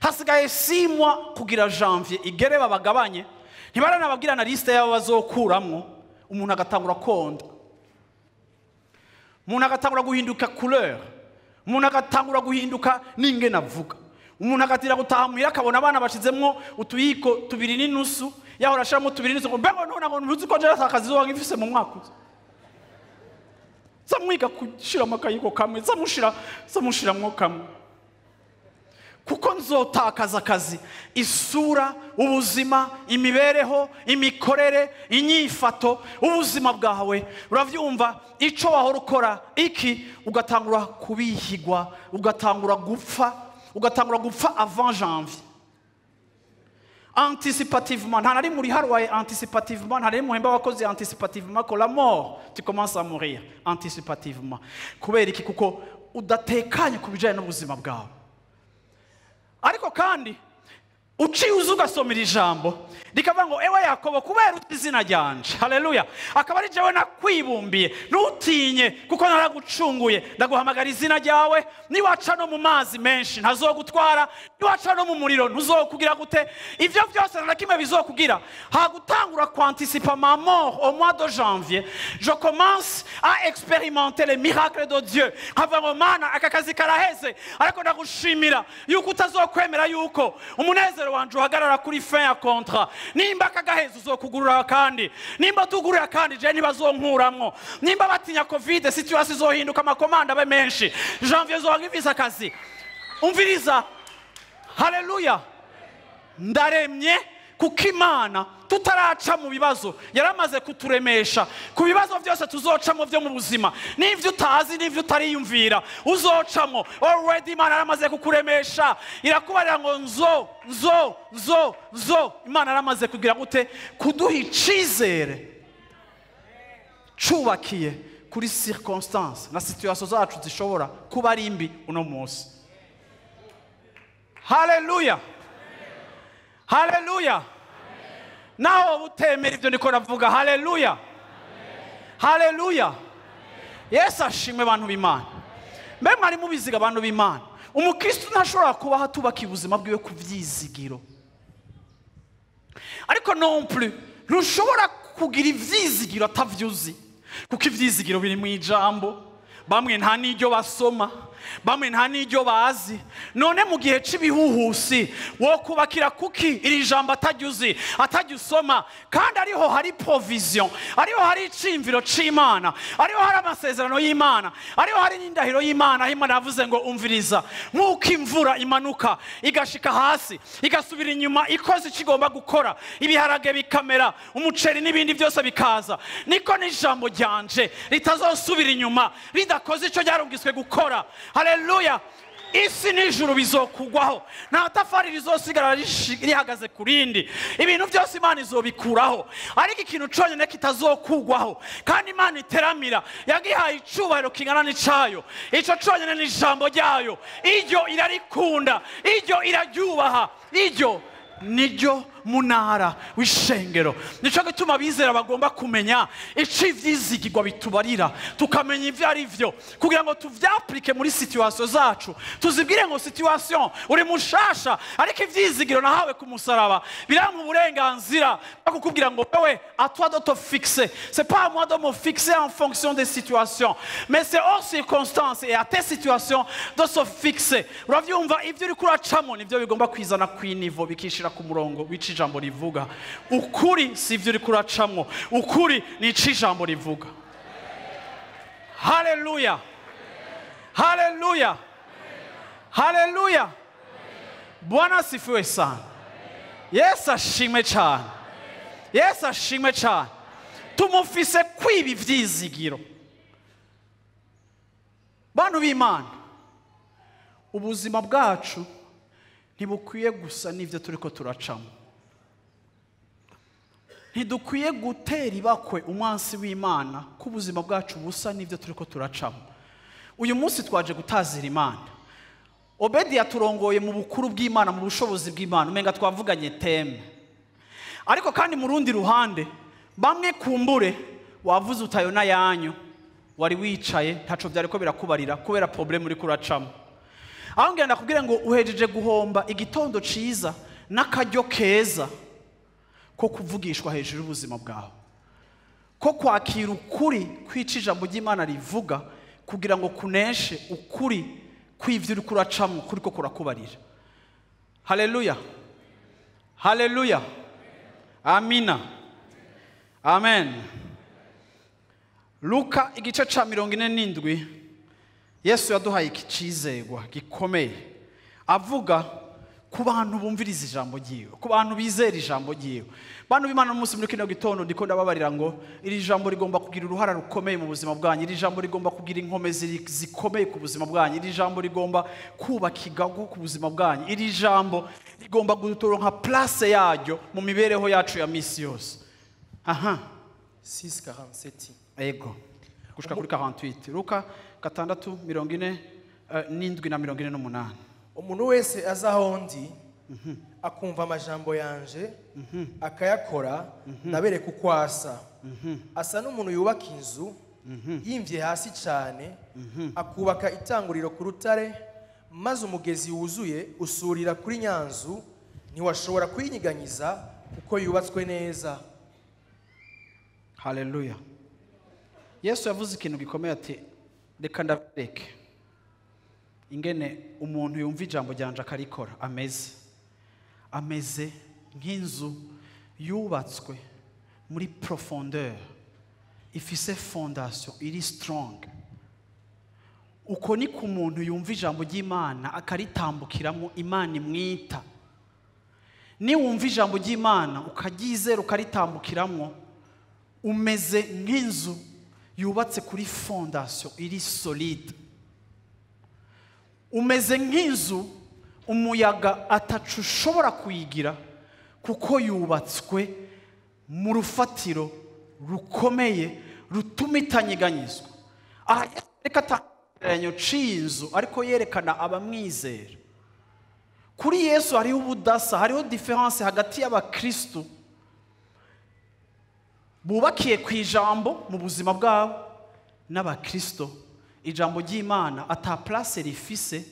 Hasigaye 6 mois kugira janvier igere babagabanye, ntibaranababwira na liste yabo bazokuramwo. Umuntu agatangura konda, umuntu agatangura guhinduka couleur, umuntu agatangura guhinduka n'ingene avuga, umuntu agatira gutaha muhira akabona abana bashizemwo utuyiko 2.5, yahora ashiramo 2.5, ngo mbego none ngo ntuzi ko njye akazi zo ngifise mu mwaka uza. Zamwiga kushira amakayiko kamwe, zamushiramwo kamwe, kuko nzotakaza akazi. Isura, ubuzima, imibereho, imikorere, inyifato, ubuzima bwawe, uravyumva ico wahora ukora iki, ugatangura kubihigwa, ugatangura gupfa, ugatangura gupfa avant janvier. Anticipativement, nta nari muri haruwaye anticipativement, nta nari muhemba wakoze anticipativement, ko la mort, tu commences à mourir anticipativement. Kubera iki? Kuko udatekanye ku bijanye n'ubuzima bwawe. Ariko kandi uciye uza ugasomera ijambo rikavuga ngo ewe Yakobo, kubera uzi izina ryanje, haleluya, akaba ari jewe nakwibumbiye, ntutinye kuko naragucunguye, ndaguhamagara izina ryawe. Niwaca no mu mazi menshi ntazogutwara, niwaca no mu muriro ntuzokugira gute, ivyo vyose na kimwe bizokugira. Hagutangura kwanticipa ma mort au mois de janvier, je commence à expérimenter les miracles de Dieu. Nkavuga ngo Mana, aka kazi karaheze, ariko ndagushimira yuko utazokwemera yuko umunezero wanje uhagarara kuri fin ya contrat. Nimba akagaheza uzokugurura kandi, nimba tugurura kandi je ntibazonkuramwo, nimba batinya Covid, situation izohinduka, amakomanda abe menshi, janvier zohangivisa akazi. Umviriza, haleluya, ndaremye Kuko Imana tutaraca mu bibazo yaramaze kuturemesha ku bibazo byose tuzocamo byo mu buzima, n'ivyo utazi n'ivyo utariyumvira uzocamo. Already Imana yaramaze kukuremesha, irakubarira ngo nzo nzo nzo nzo. Imana yaramaze kugira gute? Kuduha icizere cubakiye kuri circonstance na situation zacu zishobora kuba ari mbi uno munsi. Haleluya, haleluya. Naho utemera ibyo ndiko navuga, haleluya, haleluya. Yesu ashimwe. Abantu b'Imana, mbe mwari mubiziga? Abantu b'Imana, umukristo ntashobora kubaho atubaka ubuzima bwiwe ku vyizigiro, ariko non plus ntushobora kugira ivyizigiro atavyuzi, kuko ivyizigiro biri mu ijambo. Bamwe nta n'iryo basoma, bamwe nta n'iryo bazi. None mu gihe cy'ibihuhusi wo kubakira kuki iri jambo atajya uzi, atajya usoma, kandi ariho hari provision, ariho hari iciyumviro c'Imana, ariho hari amasezerano y'Imana, ariho hari n'indahiro y'Imana, aho Imana yavuze ngo: "Umviriza, nk'uko imvura imanuka igashika hasi igasubira inyuma ikoze icyo igomba gukora, ibiharage bikamera, umuceri n'ibindi byose bikaza, niko n'ijambo ryanje ritazosubira inyuma ridakoze icyo ryarumviswe gukora." Haleluya! Isi n'ijuru bizokugwaho, nta tafari rizosigara rihagaze ku rindi. Ibintu byose Imana izobikuraho, ariko ikintu cyonyine kitazokugwaho kandi Imana iteramira yagihaye icubahiro kingana n'icayo, ico cyonyine ni ijambo ryayo. Iryo irarikunda, iryo iraryubaha, iryo niryo munara w'ishengero. Nico gituma abizera bagomba kumenya ico ivyizigirwa bitubarira, tukamenya ivyo ari vyo kugira ngo tuvyapplique muri situation zacu, tuzibwire ngo: "Situation uri mushasha, ariko ivyizigiro nahawe ku musaraba birampa uburenganzira bwo kukubwira ngo wewe, à toi de te fixer. C'est pas à moi de me fixer en fonction des situations, mais c'est aux circonstances et à tes situations de se fixer." Uravyumva? Ivyo uriko uracamo nivyo bigomba kwizana kw'iniveau, bikishira ku murongo w'ico ijambo rivuga. Ukuri si ivyo uriko uracamwo, ukuri ni ico ijambo rivuga. Haleluya, haleluya, haleluya! Bwana asifiwe sana. Yesu ashimwe cyane, Yesu ashimwe cyane. Tumufise kwiba ivyizigiro. Bantu b'Imana, ubuzima bwacu ntibukwiye gusa n'ibyo turiko turacamo. Ntidukwiye gutera ibakwe umwansi w'Imana ko ubuzima bwacu busa n'ibyo turiko turacamo. Uyu munsi twaje gutazira Imana. Obedi yaturongoye mu bukuru bw'Imana, mu bushobozi bw'Imana. Umenga twavuganye thème, ariko kandi mu rundi ruhande bamwe kumbure wavuze utayo n'ayanyu wari wicaye, ntaco byari ko birakubarira kubera problème uri kuracamo. Aho ngenda nakubwira ngo uhejeje guhomba igitondo ciza n'akaryo keza ko kuvugishwa hejuru y'ubuzima bwawe, ko kwakira ukuri kwica ijambo ry'Imana rivuga, kugira ngo kuneshe ukuri kw'ivyo uriko uracamwo kuriko kurakubarira. Haleluya, haleluya, amina, amen. Luka igice ca 47, Yesu yaduhaye iki cizegwa gikomeye, avuga ku bantu bumviriza ijambo ryiwe, ku bantu bizera ijambo ryiwe. Bantu b'Imana, umunsi muri kino gitondo ndiko ndababarira ngo iri jambo rigomba kugira uruhara rukomeye mu buzima bwanyu, iri jambo rigomba kugira inkomezi zikomeye ku buzima bwanyu, iri jambo rigomba kubaka igago ku buzima bwanyu, iri jambo rigomba gutoronka place yaryo mu mibereho yacu ya misi yose. Aha. 6:47. Ego, gushika kuri 48. Luka 6, 47 na 48. Umuntu wese aza aho ndi akumva amajambo yanje akayakora, ndabereka uko asa. Asa n'umuntu yubaka inzu yimvye hasi cyane, akubaka itanguriro ku rutare, maze umugezi wuzuye usurira kuri nyanzu, ntiwashobora kuyinyiganyiza kuko yubatswe neza. Haleluya! Yesu yavuze ikintu gikomeye, ati: "Reka ndabereke ingene umuntu yumva ijambo ryanje akarikora ameze nk'inzu yubatswe muri profondeur, ifise fondation iri strong." Uko ni ku muntu yumva ijambo ry'Imana akaritambukiramo, Imana imwita. Niwumva ijambo ry'Imana ukaryizera ukaritambukiramwo, umeze nk'inzu yubatse kuri fondation iri solide. Umeze nk'inzu umuyaga atacu ushobora kuyigira kuko yubatswe mu rufatiro rukomeye rutuma itanyeganyezwa. Aha reka atagereranyo c'inzu, ariko yerekana abamwizera. Kuri Yesu hariho ubudasa, hariho difference hagati y'abakristo bubakiye ku ijambo mu buzima bwabo n'abakristo ijambo ry'Imana ata place rifise.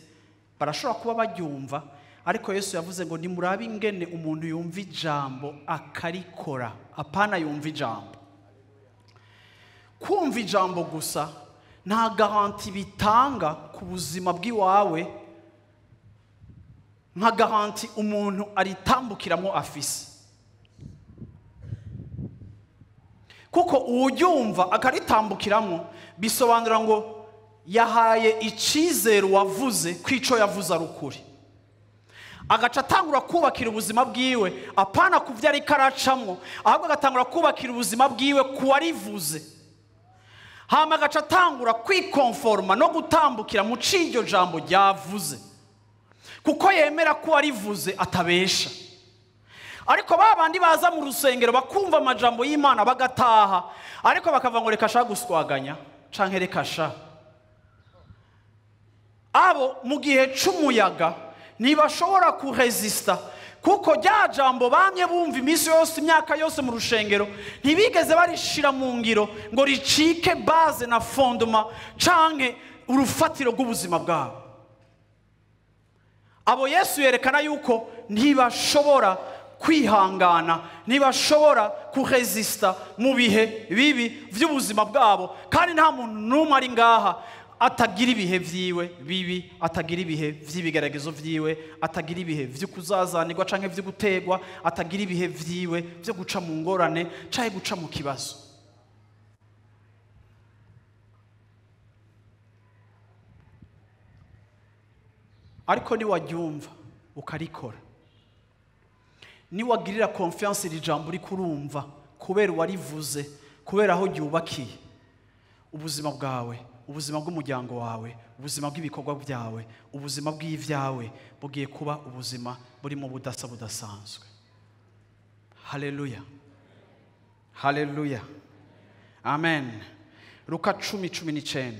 Barashobora kuba baryumva, ariko Yesu yavuze ngo nimurabe ingene umuntu yumva ijambo akarikora, apana yumva ijambo. Kumva ijambo gusa nta garanti bitanga ku buzima bw'iwawe, nka garanti umuntu aritambukiramo afise. Kuko uwuryumva akaritambukiramo bisobanura ngo yahaye icizere wavuze kwico yavuze ari ukuri, agaca atangura kubakira ubuzima bwiwe apana kuvyo ariko aracamwo, ahubwo agatangura kubakira ubuzima bwiwe kuwarivuze. Hama agaca atangura kwikonforma no gutambukira mu c'iryo jambo ryavuze, kuko yemera ko warivuze atabesha. Ariko babandi baza mu rusengero bakumva amajambo y'Imana bagataha, ariko bakava ngo reka sha guswaganya canke reka sha. Abo mu gihe c'umuyaga ntibashobora kuresista, kuko rya jambo bamye bumva iminsi yose imyaka yose mu rushengero ntibigeze barishira mu ngiro ngo ricike base na fondement canke urufatiro rw'ubuzima bwabo. Abo Yesu yerekana yuko ntibashobora kwihangana, ntibashobora kuresista mu bihe bibi vy'ubuzima bwabo. Kandi nta muntu n'umwe ari ngaha atagira ibihe vyiwe bibi, atagira ibihe vy'ibigeragezo vyiwe, atagira ibihe vy'ukuzazanirwa canke vy'ugutegwa, atagira ibihe vyiwe vyo guca mu ngorane canke guca mu kibazo. Ariko niwaryumva ukarikora, niwagirira confiance iri jambo uri kurumva kubera warivuze, kubera aho ryubakiye, ubuzima bwawe, ubuzima bw'umuryango wawe, ubuzima bw'ibikorwa byawe, ubuzima bw'ivyawe bugiye kuba ubuzima buri mu budasa budasanzwe. Haleluya, haleluya, amen. Luka 10:19.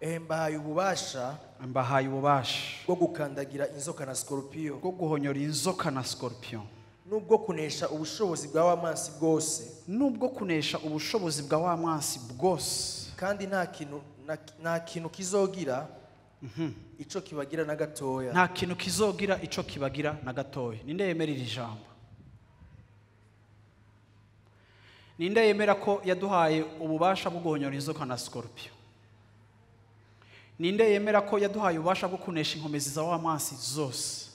Mbahaye ububasha, mbahaye ububasha bwo gukandagira inzoka na scorpion, bwo guhonyora inzoka na scorpion, nubwo kunesha ubushobozi bwa wa mwansi bwose, nubwo kunesha ubushobozi bwa wa mwansi bwose, kandi nta kintu kizogira ico kibagira na gatoya. Nta kintu kizogira ico kibagira na gatoya. Ninde yemera iri jambo? Ninde yemera ko yaduhaye ububasha bwo guhonyora inzoka na scorpion? Ninde yemera ko yaduhaye ububasha bwo kunesha inkomezi za wa mwansi zose?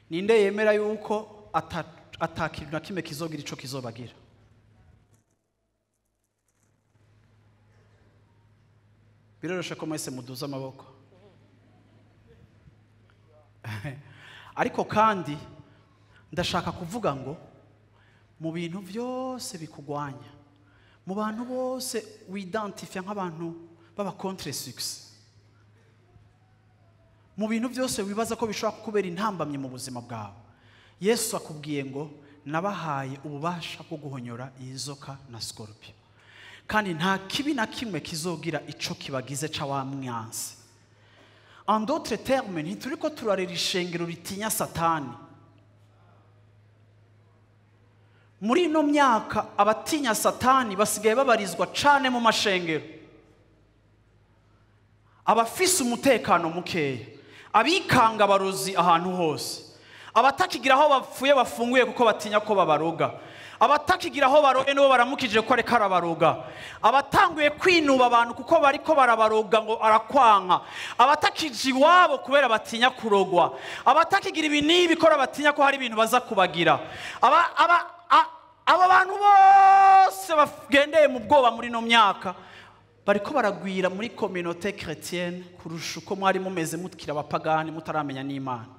Ninde yemera yuko atakintu na kimwe kizogira ico kizobagira? Biroroshe ko mwese muduza amaboko. Ariko kandi ndashaka kuvuga ngo mu bintu byose bikugwanya, mu bantu bose widentifya nk'abantu baba contre succès, mu bintu byose wibaza ko bishobora kukubera intambamye mu buzima bwawe, Yesu akubwiye ngo nabahaye ububasha bwo guhonyora inzoka na scorpion, kandi nta kibi na kimwe kizogira ico kibagize ca wa mwansi. En d'autres termes, ntituriko turarera ishengero ritinya Satani. Muri ino myaka abatinya Satani basigaye babarizwa cane mu mashengero, abafise umutekano mukeya, abikanga abarozi ahantu hose, abatakigira aho bapfuye bafunguye kuko batinya ko babaroga, abatakigira aho baroye nibo baramukije ko areka arabaroga, abatanguye kwinuba abantu kuko bariko barabaroga ngo arakwanka, abatakije iwabo kubera batinya kurogwa, abatakigira ibi n'ibi ko batinya ko hari ibintu baza kubagira. Aba bantu bose bagendeye mu bwoba muri no myaka bariko baragwira muri communauté chrétienne kurusha uko mwari mumeze mutkira abapagani mutaramenya n'Imana.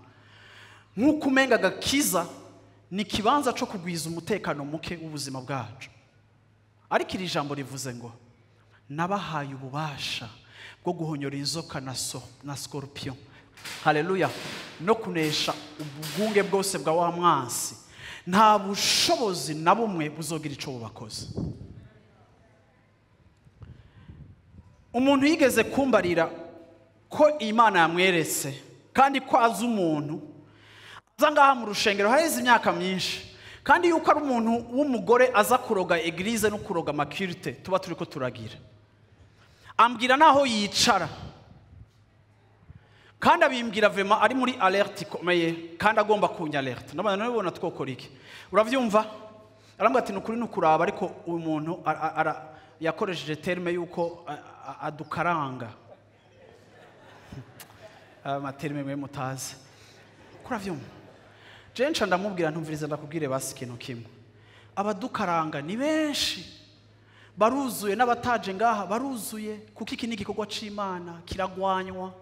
Nk'uko umenga agakiza ni ikibanza cyo kugwiza umutekano muke w'ubuzima bwacu. Ariko iri jambo rivuze ngo nabahaye ububasha bwo guhonyora inzoka na scorpion. Haleluya. No kunesha ubwunge bwose bwa wa mwansi. Nta bushobozi na bumwe buzogira ico bubakoze. Umuntu yigeze kumbarira ko Imana yamweretse kandi ko azi umuntu aza ngaha mu rushengero haheze imyaka myinshi, kandi yuko ari umuntu w'umugore aza kuroga eglise no kuroga makurite tuba turiko turagira. Ambwira naho yicara, kandi abimbwira vema ari muri alerte ikomeye, kandi agomba kunya alerte. Nabana nabibona twokora iki? Uravyumva? Arambwira ati nukuri nukuraba, ariko uyu muntu yakoresheje terme yuko adukaranga. Amaterme mwe mutazi. Kuravyumva? Jenca ndamubwira ntumviriza ndakubwire basi ikintu kimwe. Abadukaranga ni benshi. Baruzuye n'abataje ngaha baruzuye, kuko iki ni igikorwa c'Imana kiragwanywa.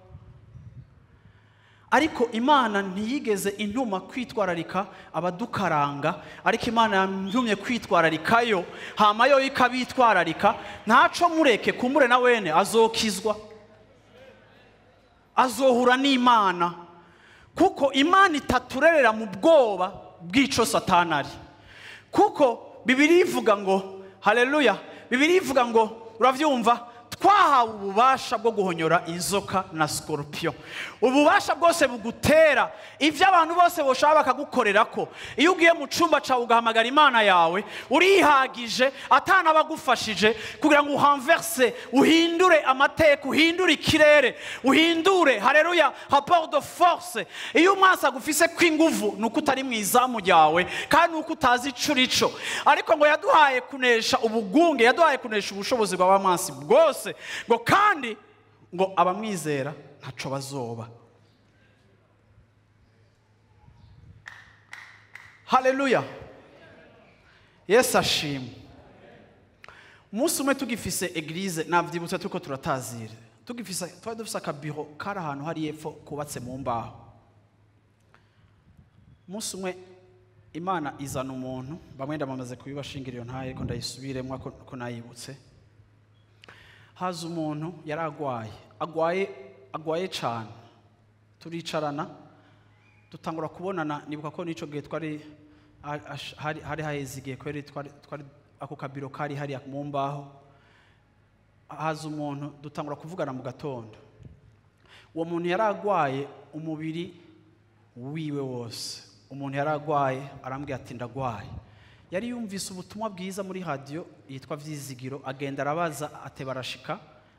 Ariko Imana ntiyigeze intuma kwitwararika abadukaranga, ariko Imana yantumye kwitwararikayo, hama yo ikabitwararika. Ntaco mureke kumure na wene azokizwa, azohura n'Imana, kuko Imana itaturerera mu bwoba bw'ico Satani ari. Kuko Bibiliya ivuga ngo haleluya, Bibiliya ivuga ngo uravyumva, twahawe ububasha bwo guhonyora inzoka na scorpion. Ububasha bwose bugutera ivyo abantu bose boshaka bakagukorerako. Iyo ugiye mu cumba cawe ugahamagara Imana yawe, urihagije atana bagufashije kugira ngo uhanverse, uhindure amateka, uhindure ikirere, uhindure haleluya rapport de force. Iyo umwansi agufise kw'inguvu nuko utari mu izamu ryawe kandi nuko utazi ico urico. Ariko ngo yaduhaye kunesha ubugunge, yaduhaye kunesha ubushobozi bwa mwansi bwose, ngo kandi ngo abamwizera ntaco bazoba. Haleluya. Yesu ashimwe. Umunsi umwe tugifise eglise, navyibutse turiko turatazira, tugifise, twari dufise akabiro kari ahantu hari epfo kubatse mu mbaho. Umunsi umwe Imana izana umuntu, bamwe ndamamaze kubibashingira iyo ntaye ariko ndayisubiremwo ko nayibutse. Haza umuntu yari agwaye, agwaye cyane. Turicarana dutangura kubonana, nibuka ko nico gihe twari hari haheze igihe kweri twari ako kabiro kari hari mu mbaho. Haza umuntu dutangura kuvugana mu gatondo. Uwo muntu yari agwaye umubiri wiwe wose. Umuntu yari agwaye arambwira ati ndagwaye. Yari yumvise ubutumwa bwiza muri radio yitwa Vyizigiro, agenda arabaza atebarashika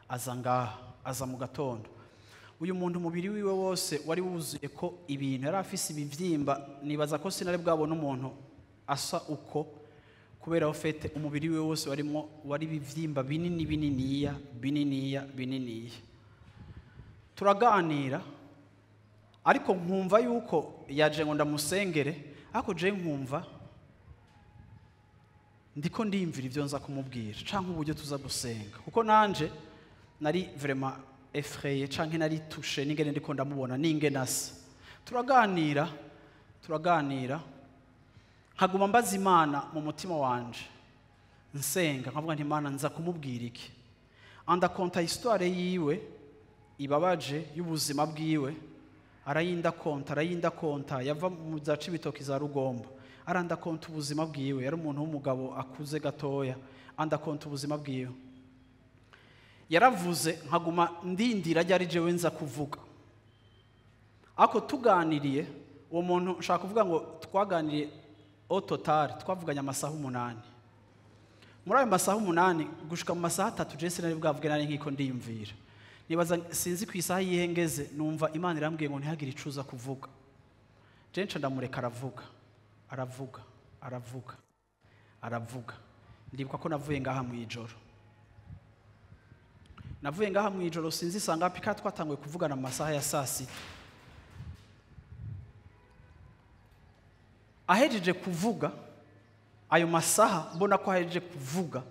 aza ngaha, aza mu gatondo. Uyu muntu umubiri wiwe wose wari wuzuye ko ibintu, yari afise ibivyimba. Nibaza ko sinari bwabona umuntu asa uko, kubera ofete umubiri wiwe wose warimo wari ibivyimba binini bininiya bininiya bininiya. Turaganira, ariko nkumva yuko yaje ngo ndamusengere, ariko je nkumva ndiko ndiyumvira ivyo nza kumubwira canke uburyo tuza gusenga, kuko nanje nari vraiment effrayé canke nari touché n'ingene ndiko ndamubona n'ingene asa. Turaganira nkaguma mbaza Imana mu mutima wanje, nsenga nkavuga nti Imana nza kumubwira iki. Andakonta histoire yiwe ibabaje y'ubuzima bwiwe, arayinda konta yava mu za Cibitoki za Rugombo, aranda konta ubuzima bwiwe. Yari umuntu w'umugabo akuze gatoya, anda konta ubuzima bwiwe. Yaravuze nkaguma ndindira ryari jewe nza kuvuga. Ako tuganiriye uwo muntu, nshaka kuvuga ngo twaganiriye au total twavuganye amasaha 8. Muri ayo masaha 8 gushika mu masaha 3 je sinari bwavuge nari nkiko ndiyumvira. Nibaza sinzi ku isaha yihengeze, numva Imana irambwiye ngo ntihagire icuza kuvuga. Je nca ndamureka aravuga. Aravuga. Ndibuka ko navuye ngaha mu ijoro. Sinzi sangapi ka twatanguye kuvugana mu masaha ya saa 6. Ahejeje kuvuga ayo masaha, mbona ko ahejeje kuvuga,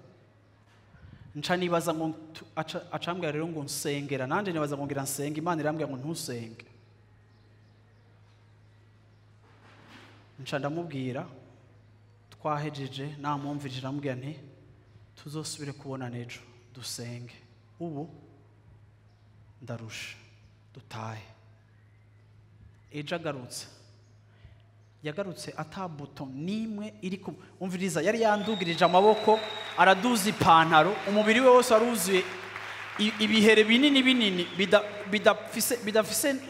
nca nibaza ngo acambwira rero ngo nsengera. Nanje nibaza ngo ngira nsenge, Imana irambwira ngo ntusenge. Nca ndamubwira, twahejeje, namwumvirije, ndamubwira nti tuzosubire kubonana ejo dusenge, ubu ndarusha, dutahe. Ejo agarutse, yagarutse ata bouton nimwe iri ku. Umviriza, yari yandugirije amaboko, araduza ipantaro, umubiri we wose waruzuye ibihere binini binini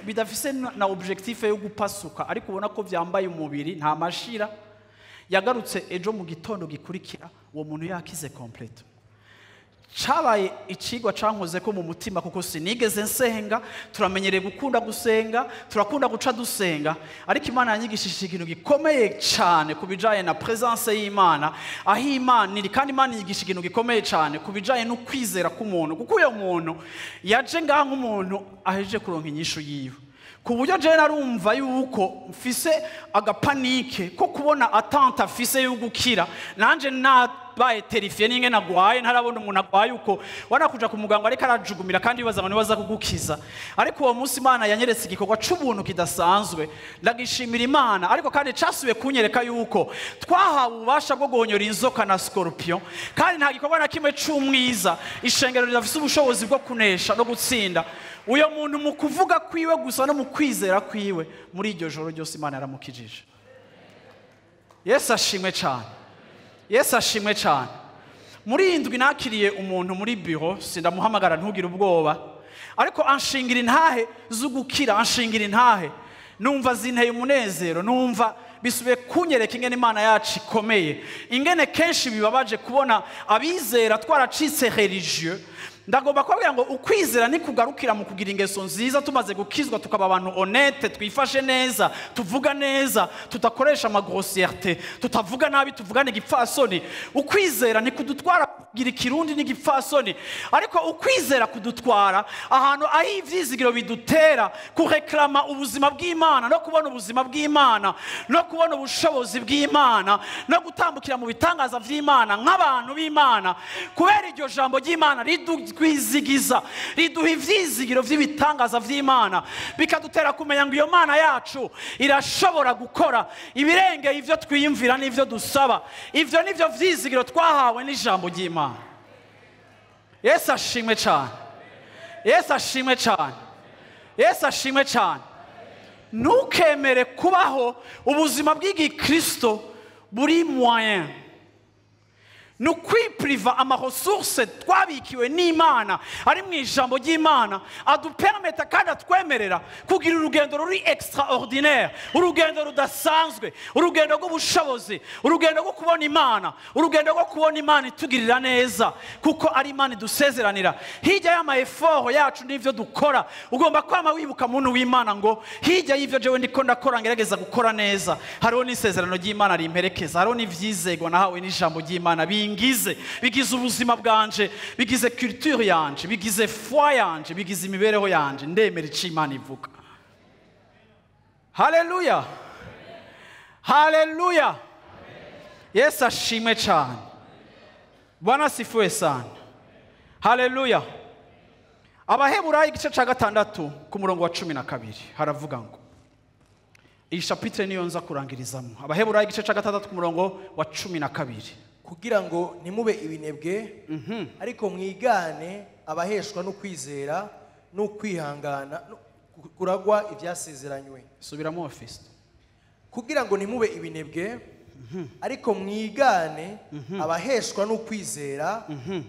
bidafise na objectif yo gupasuka, ariko ubona ko vyambaye umubiri, nta mashira. Yagarutse ejo mu gitondo gikurikira uwo muntu yakize complète. Cabaye icigwa cankoze ko mu mutima, kuko sinigeze nsenga. Turamenyereye gukunda gusenga, turakunda guca dusenga, ariko Imana yanyigishije ikintu gikomeye cyane ku bijanye na présence y'Imana, aho Imana iri. Kandi Imana yigisha ikintu gikomeye cyane ku bijanye no kwizera k'umuntu, kuko uyo muntu yaje ngaha nk'umuntu ahejeje kuronka inyishu yiwe, ku buryo jewe narumva yuko mfise agapanique ko kubona attente afise yo gukira. Nanje nabaye terrifié n'ingene agwaye, ntarabona umuntu agwaye uko wana kuja ku muganga ariko arajugumira kandi bibaza ngo niwe aza kugukiza. Ariko uwo munsi Imana yanyeretse igikorwa c'ubuntu kidasanzwe, ndagishimira Imana. Ariko kandi casubiye kunyereka yuko twahawe ububasha bwo guhonyora inzoka na scorpion, kandi nta gikorwa na kimwe c'umwiza ishengero ridafise ubushobozi bwo kunesha no gutsinda. Uyo muntu mu kuvuga kwiwe gusa no mu kwizera kwiwe, muri iryo joro ryose Imana yaramukijije. Yesu ashimwe cyane, Yesu ashimwe cyane. Muri iyi ndwi nakiriye umuntu muri biro, sindamuhamagara, ntugire ubwoba, ariko anshingira intahe z'ugukira, anshingira intahe, numva zinteye umunezero, numva bisubiye kunyereka ingene Imana yacu ikomeye, ingene kenshi bibabaje kubona abizera twaracitse religieux. Ndagomba kubabwira ngo ukwizera ntikugarukira mu kugira ingeso nziza tumaze gukizwa, tukaba abantu honnête, twifashe neza, tuvuga neza, tudakoresha amagrossièreté, tutavuga nabi, tuvugana igipfasoni. Ukwizera ntikudutwara kugira ikirundi n'igipfasoni, ariko ukwizera kudutwara ahantu aho ivyizigiro bidutera kureklama ubuzima bw'Imana, no kubona ubuzima bw'Imana, no kubona ubushobozi bw'Imana, no gutambukira mu bitangaza vy'Imana nk'abantu b'Imana, kubera iryo jambo ry'Imana ridutwizigiza, riduha ivyizigiro vy'ibitangaza vy'Imana, bikadutera kumenya ngo iyo Mana yacu irashobora gukora ibirengeye ivyo twiyumvira n'ivyo dusaba. Ivyo nivyo vyizigiro twahawe n'ijambo ry'Imana. Yesu ashimwe cyane, Yesu ashimwe cyane, Yesu ashimwe cyane. Ntukemere kubaho ubuzima bw'igikristo buri moyen. Ni ukwipriva amaressources twabikiwe n'Imana ari mu ijambo ry'Imana, adupermeta kandi atwemerera kugira urugendo ruri extraordinaire, urugendo rudasanzwe, urugendo rw'ubushobozi, urugendo rwo kubona Imana, urugendo rwo kubona Imana itugirira neza, kuko ari Imana idusezeranira hirya y'ama effort yacu n'ivyo dukora. Ugomba kwama wibuka, muntu w'Imana, ngo hirya y'ivyo jewe ndiko ndakora, ngerageza gukora neza, hariho n'isezerano ry'Imana rimperekeza, hariho n'ivyizegwa nahawe n'ijambo ry'Imana bingize, bigize ubuzima bwanje, bigize culture yanje, bigize foi yanje, bigize imibereho yanje. Ndemera ico Imana ivuga. Haleluya, haleluya! Yesu ashimwe cyane. Bwana asifiwe sana. Haleluya! Abaheburayo igice cya 6 ku murongo wa 12 haravuga ngo, iyi chapitre niyo nza kurangirizamo, Abaheburayo igice cya 6 ku murongo wa 12. Kugira ngo ntimube ibinebwe, ariko mwigane abaheshwa no kwizera no kwihangana kuragwa ibyasezeranywe. Subiramo, Fiston. Kugira ngo ntimube ibinebwe, ariko mwigane abaheshwa no kwizera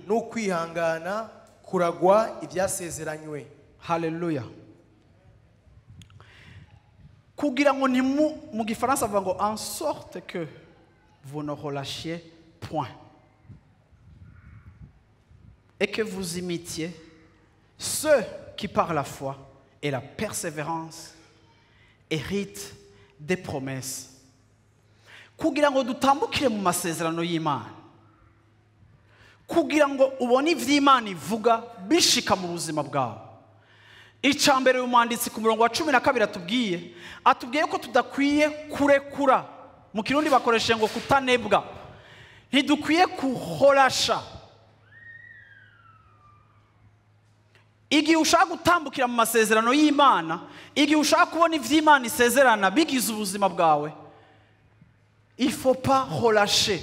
no kwihangana kuragwa ibyasezeranywe. Haleluya! Kugira ngo ntimu, mu gifaransa bavuga ngo en sorte que vous ne relâchiez point et que vous imitiez ceux qui par la foi et la persévérance héritent des promesses. Kugira ngo dutambukire mu masezerano y'Imana, kugira ngo ubone ivy'Imana ivuga bishika mu buzima bwawe, icya mbere uyu mwanditsi ku murongo wa 12 atubwiye ko tudakwiye kurekura. Mu kirundi bakoresheje ngo kutanebwa, ntidukwiye kuhorasha. Igihe ushaka gutambukira mu masezerano y'Imana, igihe ushaka kubona ivy'Imana isezerana bigize ubuzima bwawe, Il faut pas relâcher.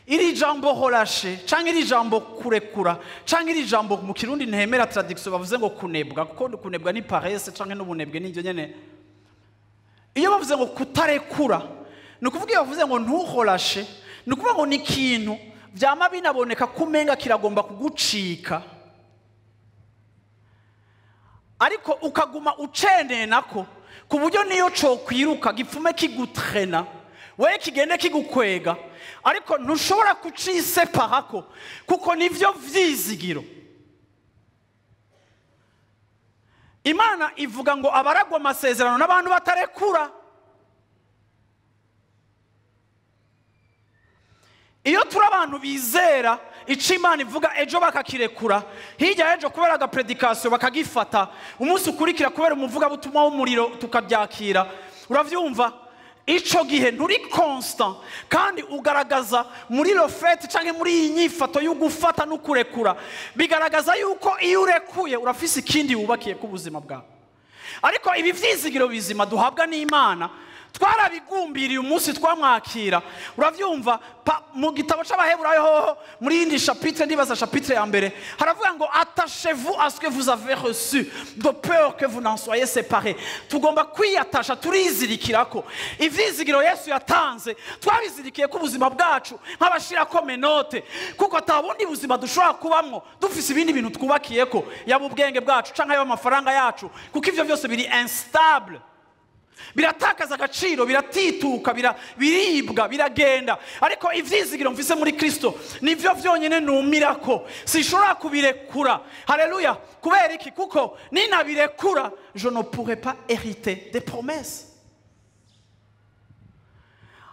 Iri jambo relâcher canke iri jambo kurekura canke iri jambo mu Kirundi ntemera traduction bavuze ngo kunebwa, kuko kunebwa ni paresse canke n'ubunebwe n'ivyo nyene. Iyo bavuze ngo kutarekura, ni ukuvuga iyo bavuze ngo ntuholashe, ni ukuvuga ngo ni ikintu vyama binaboneka kumenga kiragomba kugucika, ariko ukaguma ucenenako ku buryo niyo cokwiruka gipfume kigutrena, we kigende kigukwega, ariko ntushobora kuciseparako kuko nivyo vyizigiro. Imana ivuga ngo abaragwa amasezerano n'abantu batarekura. Iyo turi abantu bizera ico Imana ivuga ejo bakakirekura, hirya ejo kubera agapredikasiyo bakagifata, umunsi ukurikira kubera umuvugabutumwa w'umuriro tukabyakira. Uravyumva? Ico gihe nturi constant, kandi ugaragaza muri le fait canke muri iyi nyifato yo gufata no kurekura, bigaragaza yuko iyo urekuye urafise ikindi wubakiye ku buzima bwawe. Ariko ibi vyizigiro bizima duhabwa n'Imana twarabigumbiriye umunsi twamwakira. Uravyumva? Mu gitabo c'Abaheburayo hoho muri yindi chapitre, ndibaza chapitre ya mbere, haravuga ngo attachez-vous à ce que vous avez reçu de peur que vous n'en soyez séparés. Tugomba kwiyatasha, turizirikirako ivyizigiro Yesu yatanze, twabizirikiye ku buzima bwacu nk'abashirako menote, kuko ata bundi buzima dushobora kubamwo dufise ibindi bintu twubakiyeko, yaba ubwenge bwacu canke yaba amafaranga yacu, kuko ivyo vyose biri instable, biratakaza agaciro, biratituka, biribwa, biragenda. Ariko ivyizigiro mfise muri Kristo nivyo vyonyene numirako, sinshobora kubirekura. Haleluya! Kubera iki? Kuko ninabirekura je ne pourrai pas hériter des promesses.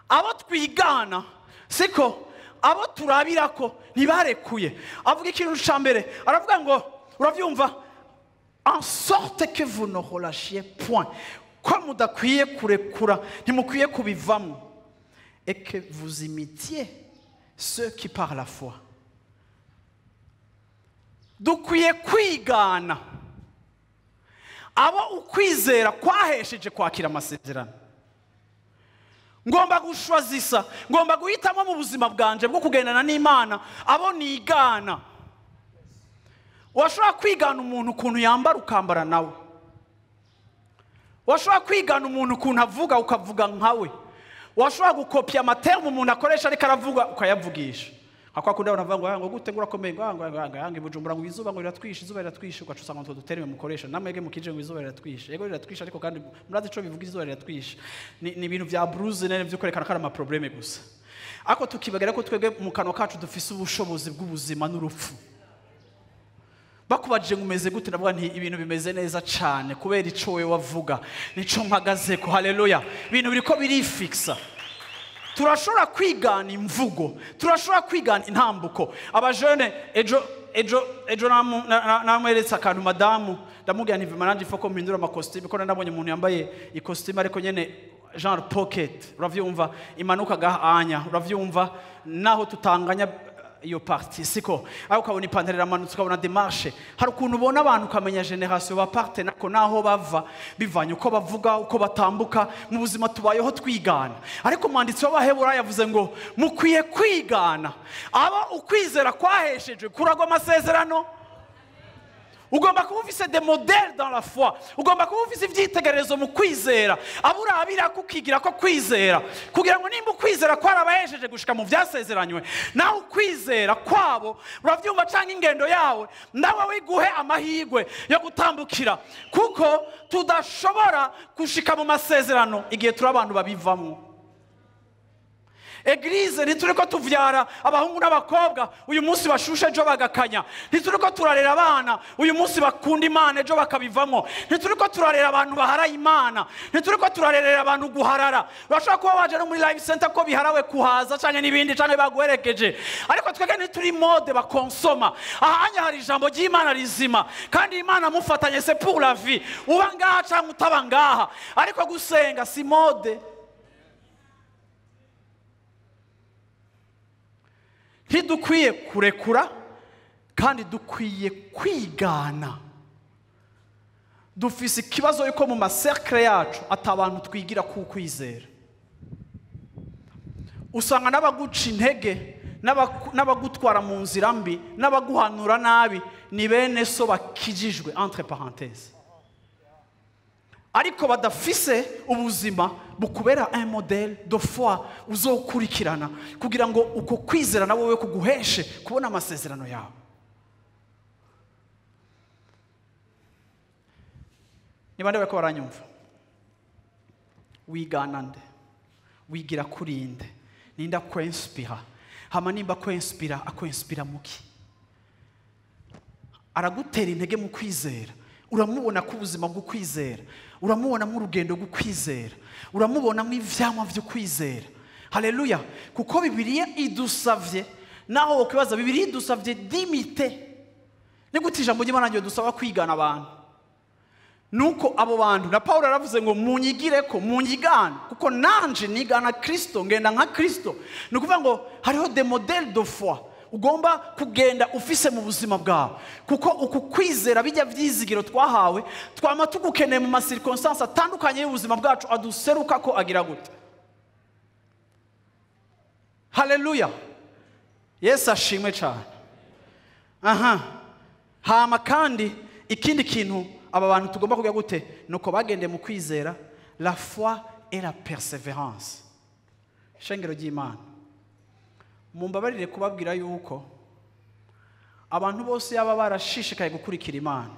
Abo twigana siko abo turabirako ntibarekuye. Avuga ikintu ca mbere, aravuga ngo uravyumva, en sorte que vous ne relâchiez point, ko mudakwiye kurekura, ntimukwiye kubivamo, et que vous imitiez ceux qui par la foi. Dukwiye kwigana abo ukwizera kwahesheje kwakira amasezerano. Ngomba gushwazisa, ngomba guhitamo mu buzima bwanje bwo kugendana n'Imana abo nigana. Washobora kwigana umuntu ukuntu yambara ukambara nawe, washobora kwigana umuntu ukuntu avuga ukavuga nkawe, washobora gukopya amaterme umuntu akoresha ariko aravuga ukayavugisha. Nka kwa kundi abantu bavuga ngo gute ngo urakomeye, ngo ngo ngo ngo Bujumbura ngo izuba ngo riratwishe, izuba riratwishe, ugaca usanga utwo duterme mukoresha namwege mukije ngo izuba riratwishe. Yego riratwishe, ariko kandi murazi ico bivuga izuba riratwishe ni ibintu vya bruise nene byo kwerekana ko ari ama probleme gusa. Ariko tukibagera ko twebwe mu kanwa kacu dufise ubushobozi bw'ubuzima n'urupfu. Bakubajije ngo umeze gute, ndavuga nti ibintu bimeze neza cane kubera ico wewe wavuga nico mpagazeko. Haleluya! Ibintu biriko birifixa. Turashobora kwigana imvugo, turashobora kwigana intambuko. Abajene ejo ejo ejo namweretse akantu madamu, ndamubwira nti vima nanje ifoko mpindura amakositime, ko nabonye umuntu yambaye ikositime ariko nyene genre pocket, uravyumva, imanuka gahanya, uravyumva, naho tutanganya iyo parti siko, ariko ukabona ipantaro iramanutse, ukabona démarche. Hari ukuntu ubona abantu ukamenya generation baparte nako naho bava, bivanye uko bavuga, uko batambuka mu buzima tubayeho twigana. Ariko umwanditsi w'Abaheburayo yavuze ngo mukwiye kwigana abo ukwizera kwaheshejwe kuragwa amasezerano. Ugomba kuba ufise des modèles dans la foi, ugomba kuba ufise ivyitegererezo mu kwizera, abo urabira kukigira ko kwizera, kugira ngo nimba ukwizera kwarabahesheje gushika mu vyasezeranywe, nawe ukwizera kwabo uravyumva canke ingendo yawe nawe wiguhe amahirwe yo gutambukira, kuko tudashobora gushika mu masezerano igihe turi abantu babivamwo. Eglise ntituriko tuvyara abahungu n'abakobwa uyu munsi bashushe ejo bagakanya, ntituriko turarera abana uyu munsi bakunda Imana ejo bakabivamo, ntituriko turarera abantu baharaye Imana, ntituriko turarerera abantu guharara. Urashobora kuba waje no muri life center ko biharawe kuhaza canke n'ibindi canke baguherekeje, ariko twebwe ntituri mode bakonsoma. Ahanya hari ijambo ry'Imana rizima, kandi Imana mufatanye c'est pour la vie, uba ngaha canke utaba ngaha, ariko gusenga si mode. Ntidukwiye kurekura, kandi dukwiye kwigana. Dufise ikibazo yuko mu macercle yacu atabantu twigira ku kwizera. Usanga n'abaguca intege, n'abagutwara mu nzira mbi, n'abaguhanura nabi ni bene so bakijijwe, entre parenthèses, ariko badafise ubuzima bukubera un modèle de foi uzokurikirana kugira ngo uko kwizera na wowe kuguheshe kubona amasezerano yawe. Ni bande bariko baranyumva? Wigana nde? Wigira kuri nde? Ninda kwinspira? Hama nimba kwinspira, akwinspira muki? Aragutera intege mu kwizera. Uramubona ko ubuzima bwo kwizera, uramubona mu rugendo rwo kwizera, uramubona mu ivyamwa byo kwizera. Haleluya! Kuko Bibiliya idusavye, naho wokwibaza Bibiliya idusavye d'imiter. Ni gute ijambo ry'Imana ryo dusaba kwigana abantu? Nuko abo bantu na Paulo yaravuze ngo munyigireko, munyigane, kuko nanje nigana Kristo, ngenda nka Kristo. Ni ukuvuga ngo hariho des modèles de foi ugomba kugenda ufise mu buzima bwawe, kuko uku kwizera bijya vyizigiro twahawe twama tugukeneye mu ma circonstances atandukanye y'ubuzima bwacu aduseruka ko agira gute. Haleluya! Yesu ashimwe cyane. Aha hama kandi ikindi kintu aba bantu tugomba kugira gute, nuko bagendeye mu kwizera, la foi et la persévérance. Shengero ry'Imana, mumbabarire kubabwira yuko abantu bose yaba barashishikaye gukurikira Imana,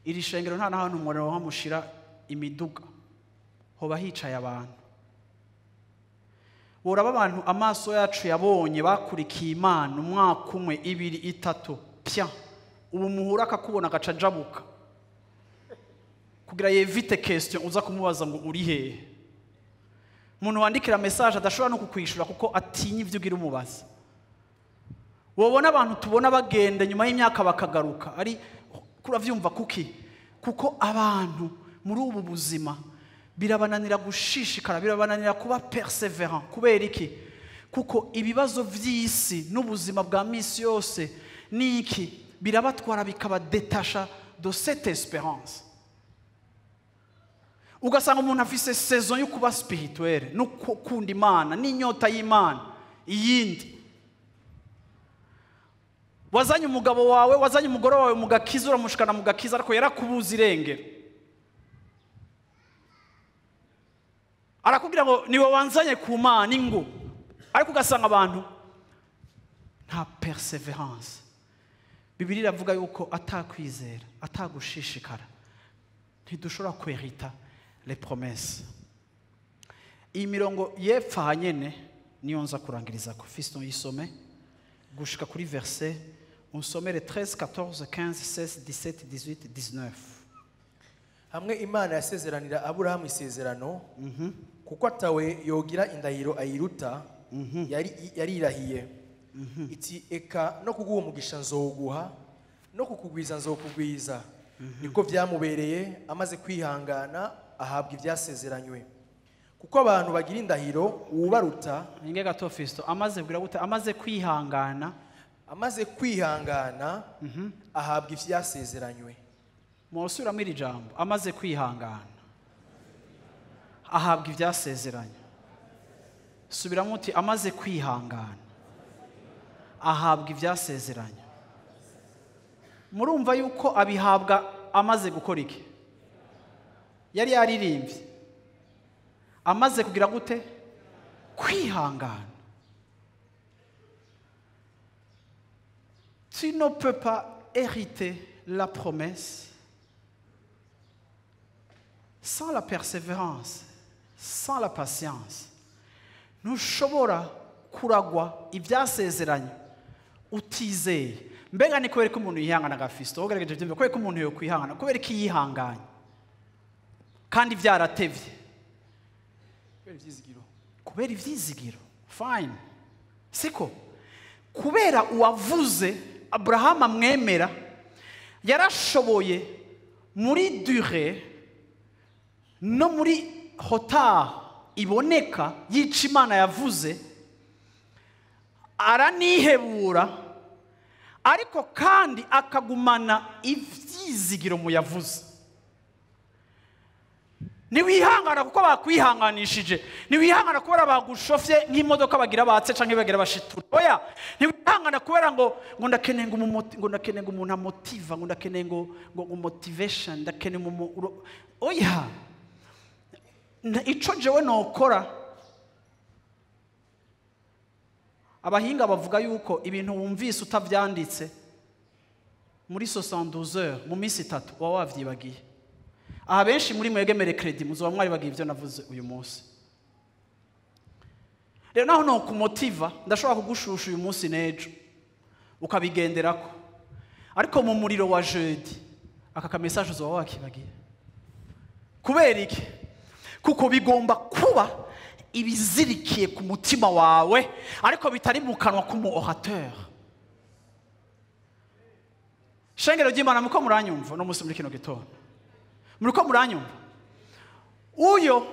iri shengero nta na hantu umuriro hamushira imiduga, hoba hicaye abantu. Woraba abantu amaso yacu yabonye bakurikiye Imana umwaka umwe, ibiri, itatu, pya ubu muhura akakubona agaca ajabuka kugira yevite question uza kumubaza ngo uri hehe. Umuntu wandikira message adashobora no kukwishura kuko atinya ivyo ugira umubaza. Wobona abantu tubona bagenda nyuma y'imyaka bakagaruka, ari kuravyumva kuki? Kuko abantu muri ubu buzima birabananira gushishikara, birabananira kuba persévérant. Kubera iki? Kuko ibibazo vy'isi n'ubuzima bwa misi yose niki birabatwara bikabadetasha de cette espérance. Ugasanga umuntu afise saison yo kuba spirituel, no gukunda Imana n'inyota y'Imana. Iyindi, wazanye umugabo wawe, wazanye umugore wawe mu gakiza, uramushikana mu gakiza, ariko yarakubuza irengero. Arakubwira ngo niwe wanzanye ku Mana ingo, ariko ugasanga abantu nta persévérance. Bibiliya iravuga yuko atakwizera, atagushishikara, ntidushobora kwerita les promesses. Iyi mirongo yepfa hanyene niyo nza kurangiriza ko Fiston yisome gushika kuri verset, unsomere 13, 14, 15, 16, 17, 18, 19. Hamwe Imana yasezeranira Aburahamu isezerano, kuko atawe yogira indahiro ayiruta, yarirahiye iti eka no kuguha umugisha nzowuguha, no kukugwiza nzokugwiza. Niko vyamubereye, amaze kwihangana ahabwa ivyasezeranywe. Kuko abantu bagira indahiro ubaruta. Ninge gato Fisto, amaze kugira gute? Amaze kwihangana, amaze kwihangana ahabwa ivyasezeranywe. Mwosubiramo iri jambo, amaze kwihangana ahabwa ivyasezeranywe. Subiramo uti amaze kwihangana ahabwa ivyasezeranywe. Murumva yuko abihabwa amaze gukora iki? Yari yaririmbye, amaze kugira gute? Kwihangana. Tu ne peux pas hériter la promesse sans la persévérance, sans la patience. Ntushobora kuragwa ibyasezeranye utizeye. Mbega ni kubera ko umuntu yihangana ga Fisto, ugerageje byumve, kubera ko umuntu yo kwihangana, kubera ko yihanganye kandi byaratevye, kubera ivyizigiro, kubera ivyizigiro. Fine, siko kubera uwavuze Abraham amwemera, yarashoboye muri durée no muri retard iboneka yica Imana yavuze, aranihebura, ariko kandi akagumana ivyizigiro mu yavuze. Ntiwihangana kuko bakwihanganishije, ntiwihangana kubera bagushofye nk'imodoka bagira batse canke bagira bashitura. Oya, ntiwihangana kubera ngo ndakeneye ngo ndakeneye ngo umuntu amotiva, ngo ndakeneye ngo motivation, ndakeneye oya. Ico jewe nokora, abahinga bavuga yuko ibintu wumvise utavyanditse muri 72 heures, mu minsi 3 uba wavyibagiye. Aha benshi muri mwegemere credit muzoba mwaribagiye ivyo navuze uyu munsi. Rero naho no kumotiva, ndashobora kugushusha uyu munsi n'ejo ukabigenderako, ariko mu muriro wa jeudi aka ka message uzoba wakibagiye. Kubera iki? Kuko bigomba kuba ibizirikiye ku mutima wawe, ariko bitari mu kanwa k'umu orateur. Shengero ry'Imana, muko muranyumva no munsi muri kino gitondo? Muriko muranyumva? Uyo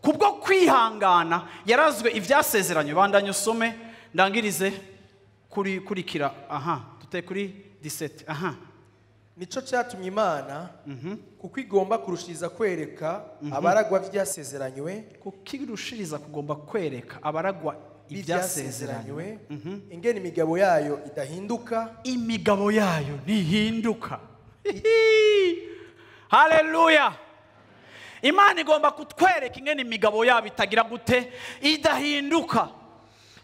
kubwo kwihangana yarazwe ivyasezeranye. Bandanye usome ndangirize kuri kurikira. Aha, dute kuri 17. Aha. Nico cyatumye Imana kuko igomba kurushiriza kwereka abaragwa ivyasezeranywe, kuko irushiriza kugomba kwereka abaragwa ivyasezeranywe, ingene imigabo yayo idahinduka. Imigabo yayo ntihinduka. Haleluya. Imana igomba kutwereka ingene imigabo yabo itagira gute, idahinduka.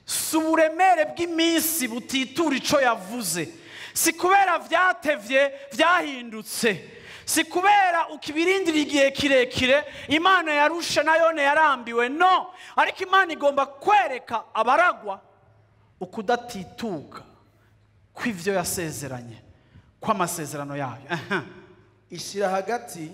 Si uburemere bw'iminsi butitura ico yavuze, si kubera vyatevye vyahindutse, si kubera ukibirindira igihe kirekire Imana yarushe nayone yarambiwe. No, ariko Imana igomba kwereka abaragwa ukudatituka kw'ivyo yasezeranye, kw'amasezerano yayo. Ishira hagati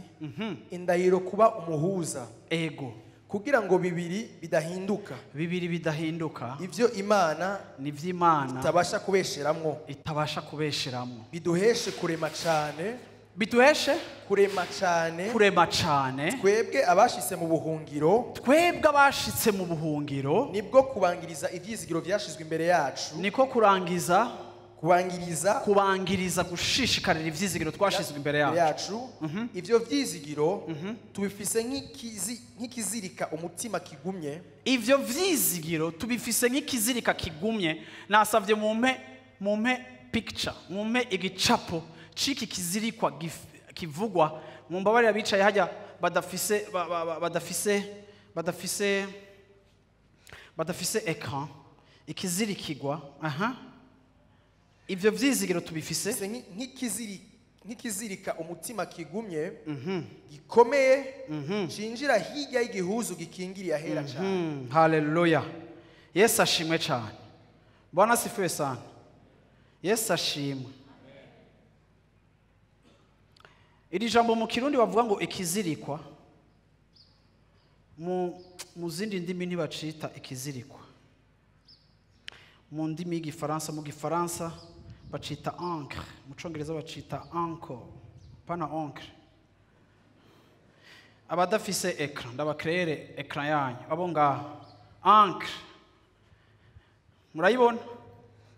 indahiro kuba umuhuza, ego, kugira ngo bibiri bidahinduka, bibiri bidahinduka, ivyo Imana nivyo Imana itabasha kubesheramwo, itabasha kubesheramwo, biduheshe kurema cane, biduheshe kurema cane, kurema cane, twebwe abashitse mu buhungiro, twebwe abashitse mu buhungiro, nibwo kubangiriza ivyizigiro vyashizwe imbere yacu, niko kurangiza kubangiriza gushishikarira ivyizigiro twashizwe imbere yacu. Ivyo vyizigiro tubifise nk'ikizirika umutima kigumye. Ivyo vyizigiro tubifise nk'ikizirika kigumye. Nasavye mumpe picture, mumpe igicapo ciki kizirikwa kivugwa. Mumbabarira bicaye hajya badafise badafise badafise écran, ikizirikigwa. Aha, ivyo vyizigiro tubifise nk'ikizirika umutima kigumye, gikomeye, cinjira hirya y'igihuzu gikingiriye ahera cyane. Haleluya. Yesu ashimwe cyane. Bwana asifiwe sana. Yesu ashimwe. Iri jambo mu Kirundi bavuga ngo ikizirikwa, mu zindi ndimi ntibacita ikizirikwa. Mu ndimi y'igifaransa, mu gifaransa bacita ancre, mu congereza bacita anchor, pana ancre. Abadafise écran, ndabakrere écran yanyu abo ngaha. Ancre murayibona,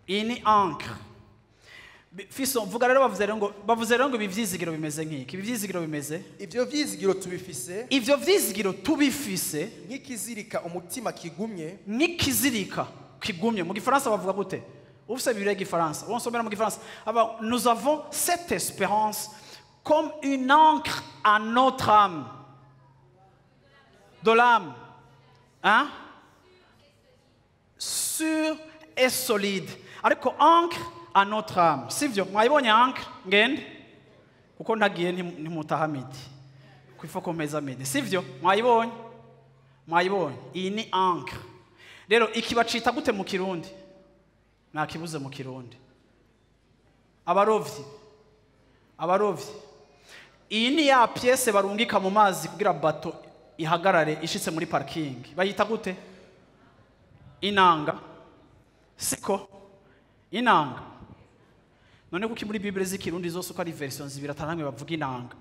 iyi ni ancre. Fiso mvuga rero, bavuze rero ngo ibi vyizigiro bimeze nk'iki. Ibi vyizigiro bimeze, ivyo vyizigiro tubifise, ivyo vyizigiro tubifise nk'ikizirika umutima kigumye, nk'ikizirika kigumye. Mu gifaransa bavuga gute? Ufise Bibiliya y'igifaransa, wonsomera mu gifaransa. Aba, nous avons cette espérance comme une ancre à notre âme, de l'âme, hein, sûre et solide. Ariko ancre à notre âme, sivyo? Mwayibonye ancre? Ngende kuko ntagiye ntimutaha midi, kwifo komeza midi, sivyo? Mwayibonye, mwayibonye. Iyi ni ancre. Rero ikibacita gute mu Kirundi? Nakibuze mu Kirundi. Abarovyi, abarovyi, iyi ni ya pièce barungika mu mazi kugira bato ihagarare ishitse muri parking. Bayita gute? Inanga, siko? Inanga. None kuki muri Bible z'ikirundi zose uko ari version zibiri atanamwe bavuga inanga?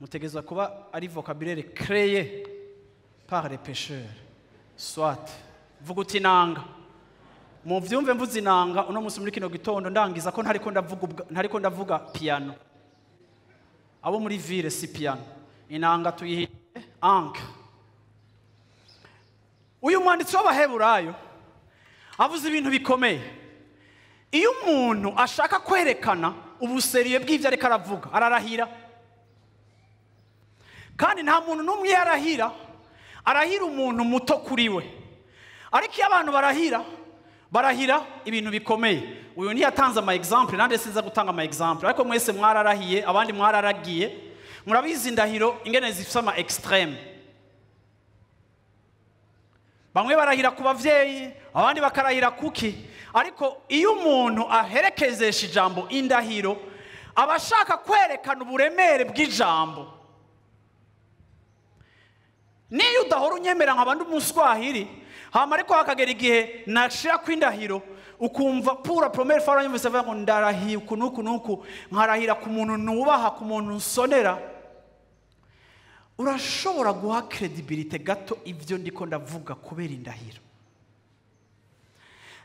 Mutegezwa kuba ari vocabulaire créé par les pêcheurs. Soit vuga uti inanga. Mu vyumve mvuze inanga uno munsi muri kino gitondo, ndangiza ko ntariko ndavuga piano. Abo muri ville si piano. Inanga tuyihi Ancre. Uyu mwanditsi w'Abaheburayo avuze ibintu bikomeye. Iyo umuntu ashaka kwerekana ubu sérieux bw'ibyo ariko aravuga, ararahira. Kandi nta muntu n'umwe iyo arahira arahira umuntu muto kuri we. Ariko iyo abantu barahira, barahira ibintu bikomeye. Uyu ntiyatanze ama exemple, nande sinza gutanga ama exemple, ariko mwese mwararahiye, abandi mwararagiye, murabizi indahiro ingene zifise ama extrême. Bamwe barahira ku bavyeyi, abandi bakarahira kuki. Ariko iyo umuntu aherekezesha ijambo indahiro, aba ashaka kwerekana uburemere bw'ijambo. Niyo udahora unyemera nkaba ndi umuswahili, hama ariko hakagera igihe nashira ku indahiro, ukumva pour la première fois uranyumvise avuga ngo ndarahiye uku n'uku n'uku, nkarahira ku muntu nubaha, ku muntu nsonera, urashobora guha crédibilité gato ibyo ndiko ndavuga kubera indahiro.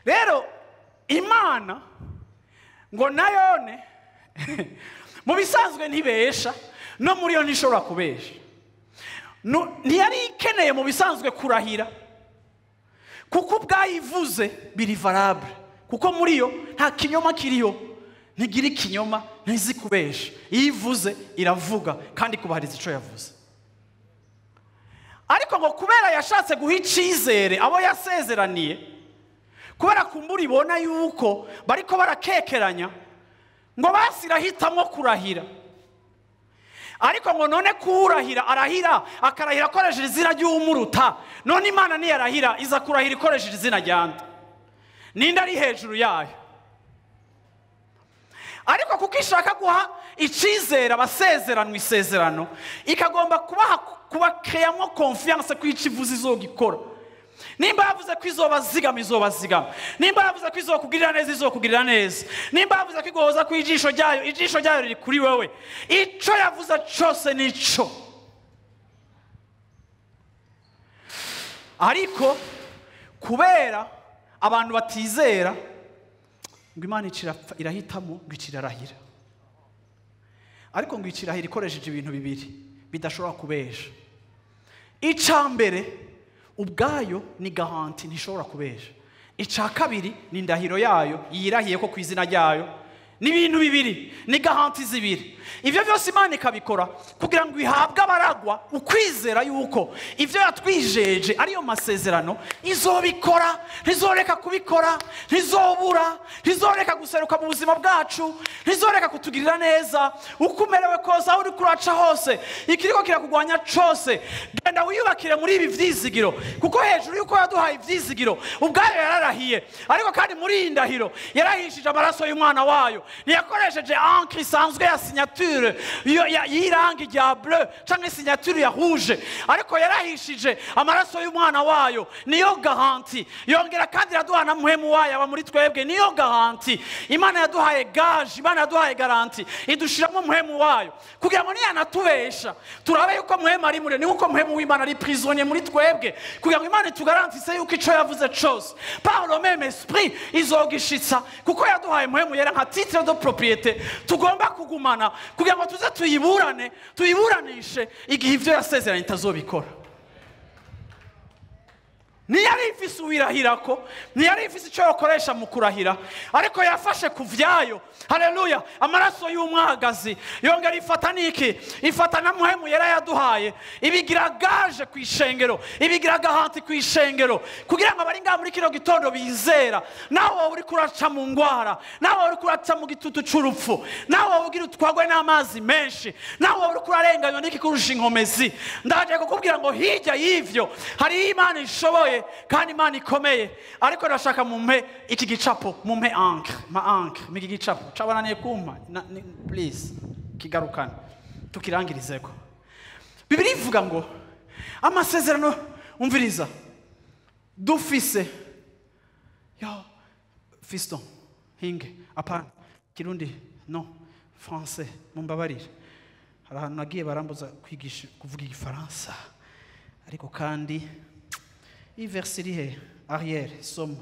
Rero Imana ngo nayone mu bisanzwe ntibesha, no muri yo ntishobora kubesha. Ntiyari ikeneye mu bisanzwe kurahira, kuko ubwayivuze biri valable, kuko muri yo nta kinyoma kiriyo, ntigira ikinyoma, ntizi kubesha. Iyo ivuze iravuga kandi kubahiriza ico yavuze. Ariko ngo kubera yashatse guha icizere abo yasezeraniye, kubera kumbura ibona yuko bariko barakekeranya, ngo basi irahitamwo kurahira. Ariko ngo none kurahira arahira akarahira akoresheje izina ry'umuruta, none Imana niyarahira iza kurahira ikoresheje izina ryande? Ninde ari hejuru yayo? Ariko kuko ishaka guha icizere abasezeranwa isezerano, ikagomba kubaha kubakreyamo confiance ko ico ivuze izogikora. Nimba yavuze ko izobazigama, izobazigama. Nimba yavuze ko izokugirira neza, izokugirira neza. Nimba yavuze ko igohoza ku ijisho ryayo, ijisho ryayo riri kuri wewe. Ico yavuze cose nico. Ariko kubera abantu batizera, ngo Imana irahitamo ngo ikirarahira. Ariko ngo ikirahira ikoresheje ibintu bibiri bidashobora kubesha. Ica mbere ubwayo ni garantie, ntishobora kubesha. Ica kabiri ni indahiro yayo yirahiye ko ku izina ryayo. Ni ibintu bibiri, ni garantie zibiri. Ivyo byose Imana ikabikora kugira ngo ihabwe abaragwa ukwizera yuko ivyo yatwijeje ariyo masezerano izobikora, ntizoreka kubikora, ntizobura, ntizoreka guseruka mu buzima bwacu, ntizoreka kutugirira neza. Uko umerewe kose, aho uri kuraca hose, ikiriko kirakugwanya cose, genda wiyubakire muri ibi vyizigiro, kuko hejuru yuko yaduhaye ivyizigiro ubwayo yararahiye. Ariko kandi muri iyi ndahiro yarahishije amaraso y'umwana wayo. Ntiyakoresheje encre isanzwe ya signature y'irangi rya bleu canke signature ya rouge, ariko yarahishije amaraso y'umwana wayo, niyo garantie. Yongera kandi iraduha na muhemu wayo aba muri twebwe, niyo garantie. Imana yaduhaye gage, Imana yaduhaye garantie, idushiramo muhemu wayo kugira ngo niyanatubesha turabe yuko muhemu ari muri, ni uko muhemu w'Imana ari prisonnier muri twebwe, kugira ngo Imana itugarantise yuko ico yavuze cose par le même esprit izogishitsa, kuko yaduhaye muhemu yera nka titre de propriété tugomba kugumana kugira ngo tuze tuyiburane, tuyiburanishe igihe ivyo yasezeranye itazobikora. Ntiyari ifise uwirahirako, ntiyari ifise ico yokoresha mu kurahira, ariko yafashe ku vyayo. Haleluya! Amaraso y'umwagazi yongera ifata niki? Ifata na muhemu yera yaduhaye, ibigira gage ku ishengero, ibigira garantie ku ishengero, kugira ngo abari ngaha muri kino gitondo bizera. Nawe wowe uri kuraca mu ngwara, nawe wowe uri kuraca mu gitutu c'urupfu, nawe wowe ugira utwagwe n'amazi menshi, nawe wowe uri kurarenganywa n'iki kurusha inkomezi, ndaje kukubwira ngo hirya y'ivyo hari Imana ishoboye kandi Imana ikomeye. Ariko ndashaka mumpe iki gicapo, mumpe encre, ma encre, miki gicapo cabananiye kumpa, please kigarukane tukirangirizeko. Bibiliya ivuga ngo amasezerano, umviriza, dufise yo fiston hinge apana kirundi no français, mumbabarire, hari ahantu nagiye barambuza kwigisha kuvuga igifaransa. Ariko kandi iyi verse iri he? Arrière, soma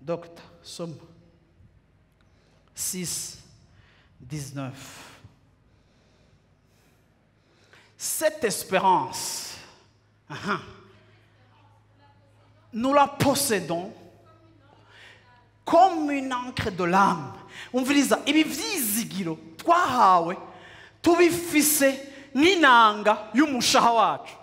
docteur, soma 6 19. Cette espérance Aha. Nous la possédons comme une ancre de l'âme. Umviriza, ibi vyizigiro twahawe tubifise nk'inanga y'umushaha wacu.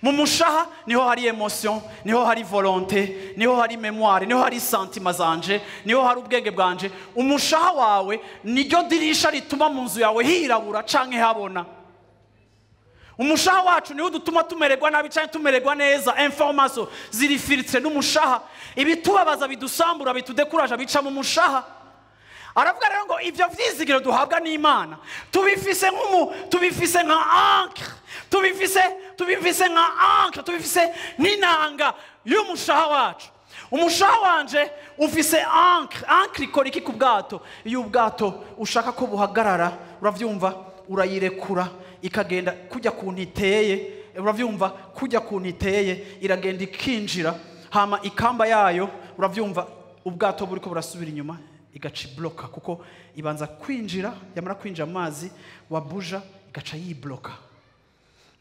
Mu mushaha niho hari émotion, niho hari volonté, niho hari mémoire, niho hari sentiments zanje, niho hari ubwenge bwanje. Umushaha wawe niryo dirisha rituma mu nzu yawe hirabura canke habona. Umushaha wacu niwo dutuma tumererwa nabi canke tumererwa neza. Information ziri filtrées n'umushaha. Ibitubabaza, bidusambura, bitudekuraje bica mu mushaha. Aravuga rero ngo ivyo vyizigiro duhabwa n'Imana tubifise nk'umu, tubifise nka ancre, tubifise nka ancre, tubifise n'inanga y'umushaha wacu. Umushaha wanje ufise ancre. Ancre ikora iki ku bwato? Iyo ubwato ushaka ko buhagarara, uravyumva, urayirekura ikagenda kujya kuntu iteye. Uravyumva, kujya kuntu iteye, iragenda ikinjira, hama ikamba yayo, uravyumva, ubwato buriko burasubira inyuma, igaca ibloka, kuko ibanza kwinjira, yamara kwinjira amazi wabuja, igaca yibloka.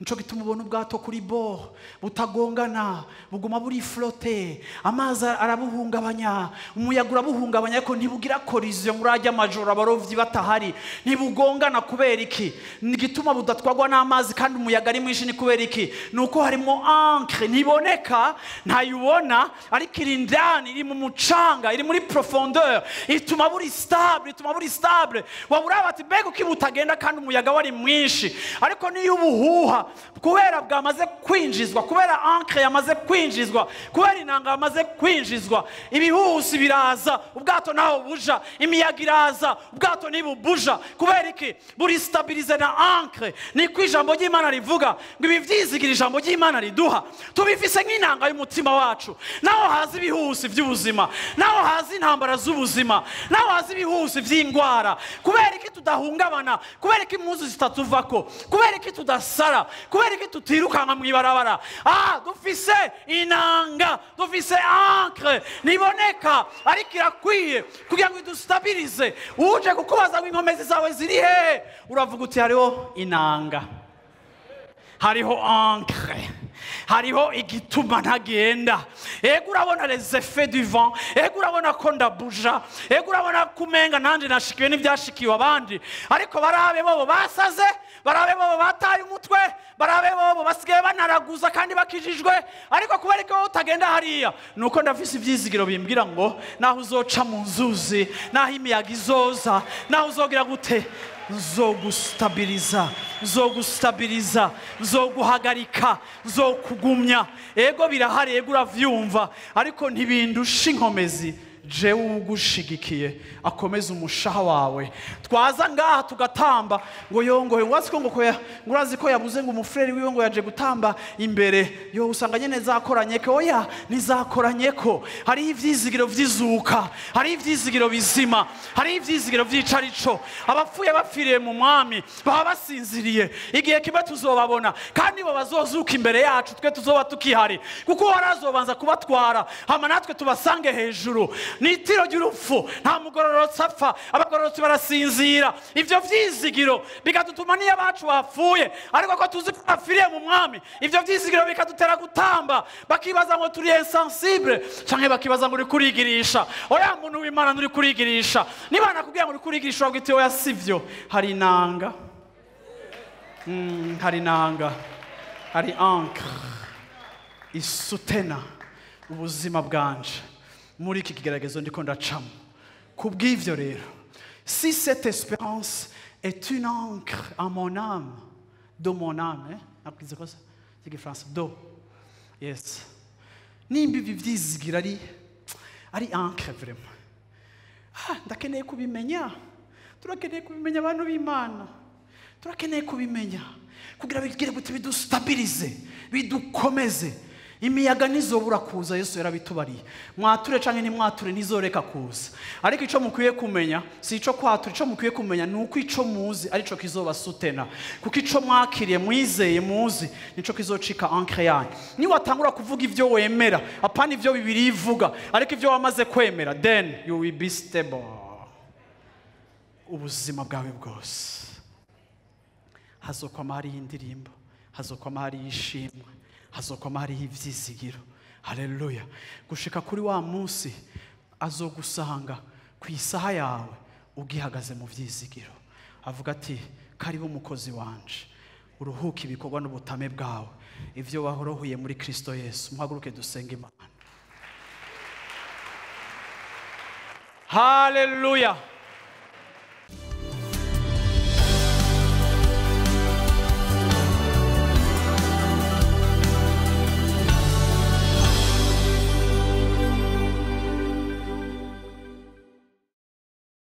Nico gituma ubona ubwato kuri bord butagongana, buguma buri flotte. Amazi arabuhungabanya, umuyaga urabuhungabanya, ariko ntibugira collision. Murajya amajoro abarovyi batahari, ntibugongana. Kubera iki? Igituma budatwagwa n'amazi kandi umuyaga ari mwinshi ni kubera iki? Nuko harimo ancre. Ntiboneka, ntayibona, ariko iri indani, iri mu mucanga, iri muri profondeur, ituma buri stable, ituma buri stable. Waba uraba ati: "Mbega uko butagenda kandi umuyaga wari mwinshi?" Ariko niyo ubuhuha, kubera bwamaze kwinjizwa, kubera ancre yamaze kwinjizwa, kubera inanga yamaze kwinjizwa, ibihuhusi biraza, ubwato naho buja, imiyaga iraza, ubwato ntibubuja. Kubera iki? Buri stabilisé na ancre. Niko ijambo ry'Imana rivuga ngo ibi vyizigira ijambo ry'Imana riduha tubifise nk'inanga y'umutima wacu. Naho haza ibihuhusi by'ubuzima, naho haza intambara z'ubuzima, naho haza ibihuhusi by'indwara, kubera iki tudahungabana? Kubera iki impuzu zitatuvako? Kubera iki tudasara? Kubera iki tutirukanka mu ibarabara? Ah, dufise inanga, dufise ancre. Ntiboneka, ariko irakwiye kugira ngo idustabirize. Uje kukubaza ngo inkomezi zawe ziri hehe, uravuga uti: "Hariho inanga, hariho ancre, hariho igituma ntagenda." Ego urabona les effets du vent, ego urabona ko ndabuja, ego urabona ko umenga nanjye nashikiwe n'ibyashikiwe abandi, ariko barabe bobo basaze, barabe bobo bataye umutwe, barabe bobo basigaye banaraguza kandi bakijijwe, ariko kubera ko wowe utagenda hariya, nuko ndafise ivyizigiro bimbwira ngo naho uzoca mu nzuzi, naho imiyaga izoza, naho uzogira gute, nzogustabiriza, nzogustabiriza, nzoguhagarika, nzokugumya. Ego birahari, ego uravyumva, ariko ntibindusha inkomezi. Jewe ugushigikiye akomeza umushaha wawe. Twaza ngaha tugatamba ngo yongoye, ngo ko ngo ngo urazi ko yabuze, ngo umufureri wiwe ngo yaje gutamba imbere yo, usanga nyene zakoranye ko. Oya, ntizakoranye ko. Hariho ivyizigiro vy'izuka, hariho ivyizigiro bizima, hariho ivyizigiro vy'icarico. Abapfuye bapfiriye mu Mwami baba basinziriye, igihe kimwe tuzobabona, kandi bo bazozuka imbere yacu, twe tuzoba tukihari, kuko uwarazobanza kubatwara, hama natwe tubasange hejuru. Ni itiro ry'urupfu, nta mugororotsi apfa, abagororotsi barasinzira. Ivyo vyizigiro bikadutuma niyo abacu bapfuye, ariko ko tuzi ko bapfiriye mu Mwami, ivyo vyizigiro bikadutera gutamba. Bakibaza ngo turi insensible, canke bakibaza ngo uri kurigirisha. Oya, muntu w'Imana, nturi kurigirisha. Niba nakubwira ngo uri kurigirisha, uravuga uti: "Oya, sivyo, hari inanga." Hari inanga, hari ancre isutena ubuzima bwanje muri iki kigeragezo ndiko ndacamo. Kubw'ivyo rero, si cette espérance est une ancre à mon âme, de mon âme, eh? Nakwize ko z'igifaransa do yes. Nimba ibi vyizigira ari ancre vraiment, ah, ndakeneye kubimenya, turakeneye kubimenya, abantu b'Imana, turakeneye kubimenya kugira bigire gute? Bidustabirize, bidukomeze. Imiyaga ntizobura kuza, Yesu yarabitubariye. Mwature canke ntimwature, ntizoreka kuza. Ariko ico mukwiye kumenya si ico kwatura, ico mukwiye kumenya ni uko ico muzi arico kizobasutena, kuko ico mwakiriye, mwizeye, muzi, nico kizocika ancre yanyu. Niwatangura kuvuga ivyo wemera, apana ivyo Bibiliya ivuga, ariko ivyo wamaze kwemera, then you will be stable ubuzima bwawe bwose. Hazokwama hariho indirimbo, hazokwama hariho ishimwe, Hazokwama hariho ivyizigiro. Haleluya. Gushika kuri wa munsi azogusanga ku isaha yawe ugihagaze mu vyizigiro, avuga ati: "Karibu umukozi wanje, uruhuke ibikorwa n'ubutame bwawe, ivyo wahorohuye muri Kristo Yesu." Muhaguruke dusenge Imana. Haleluya.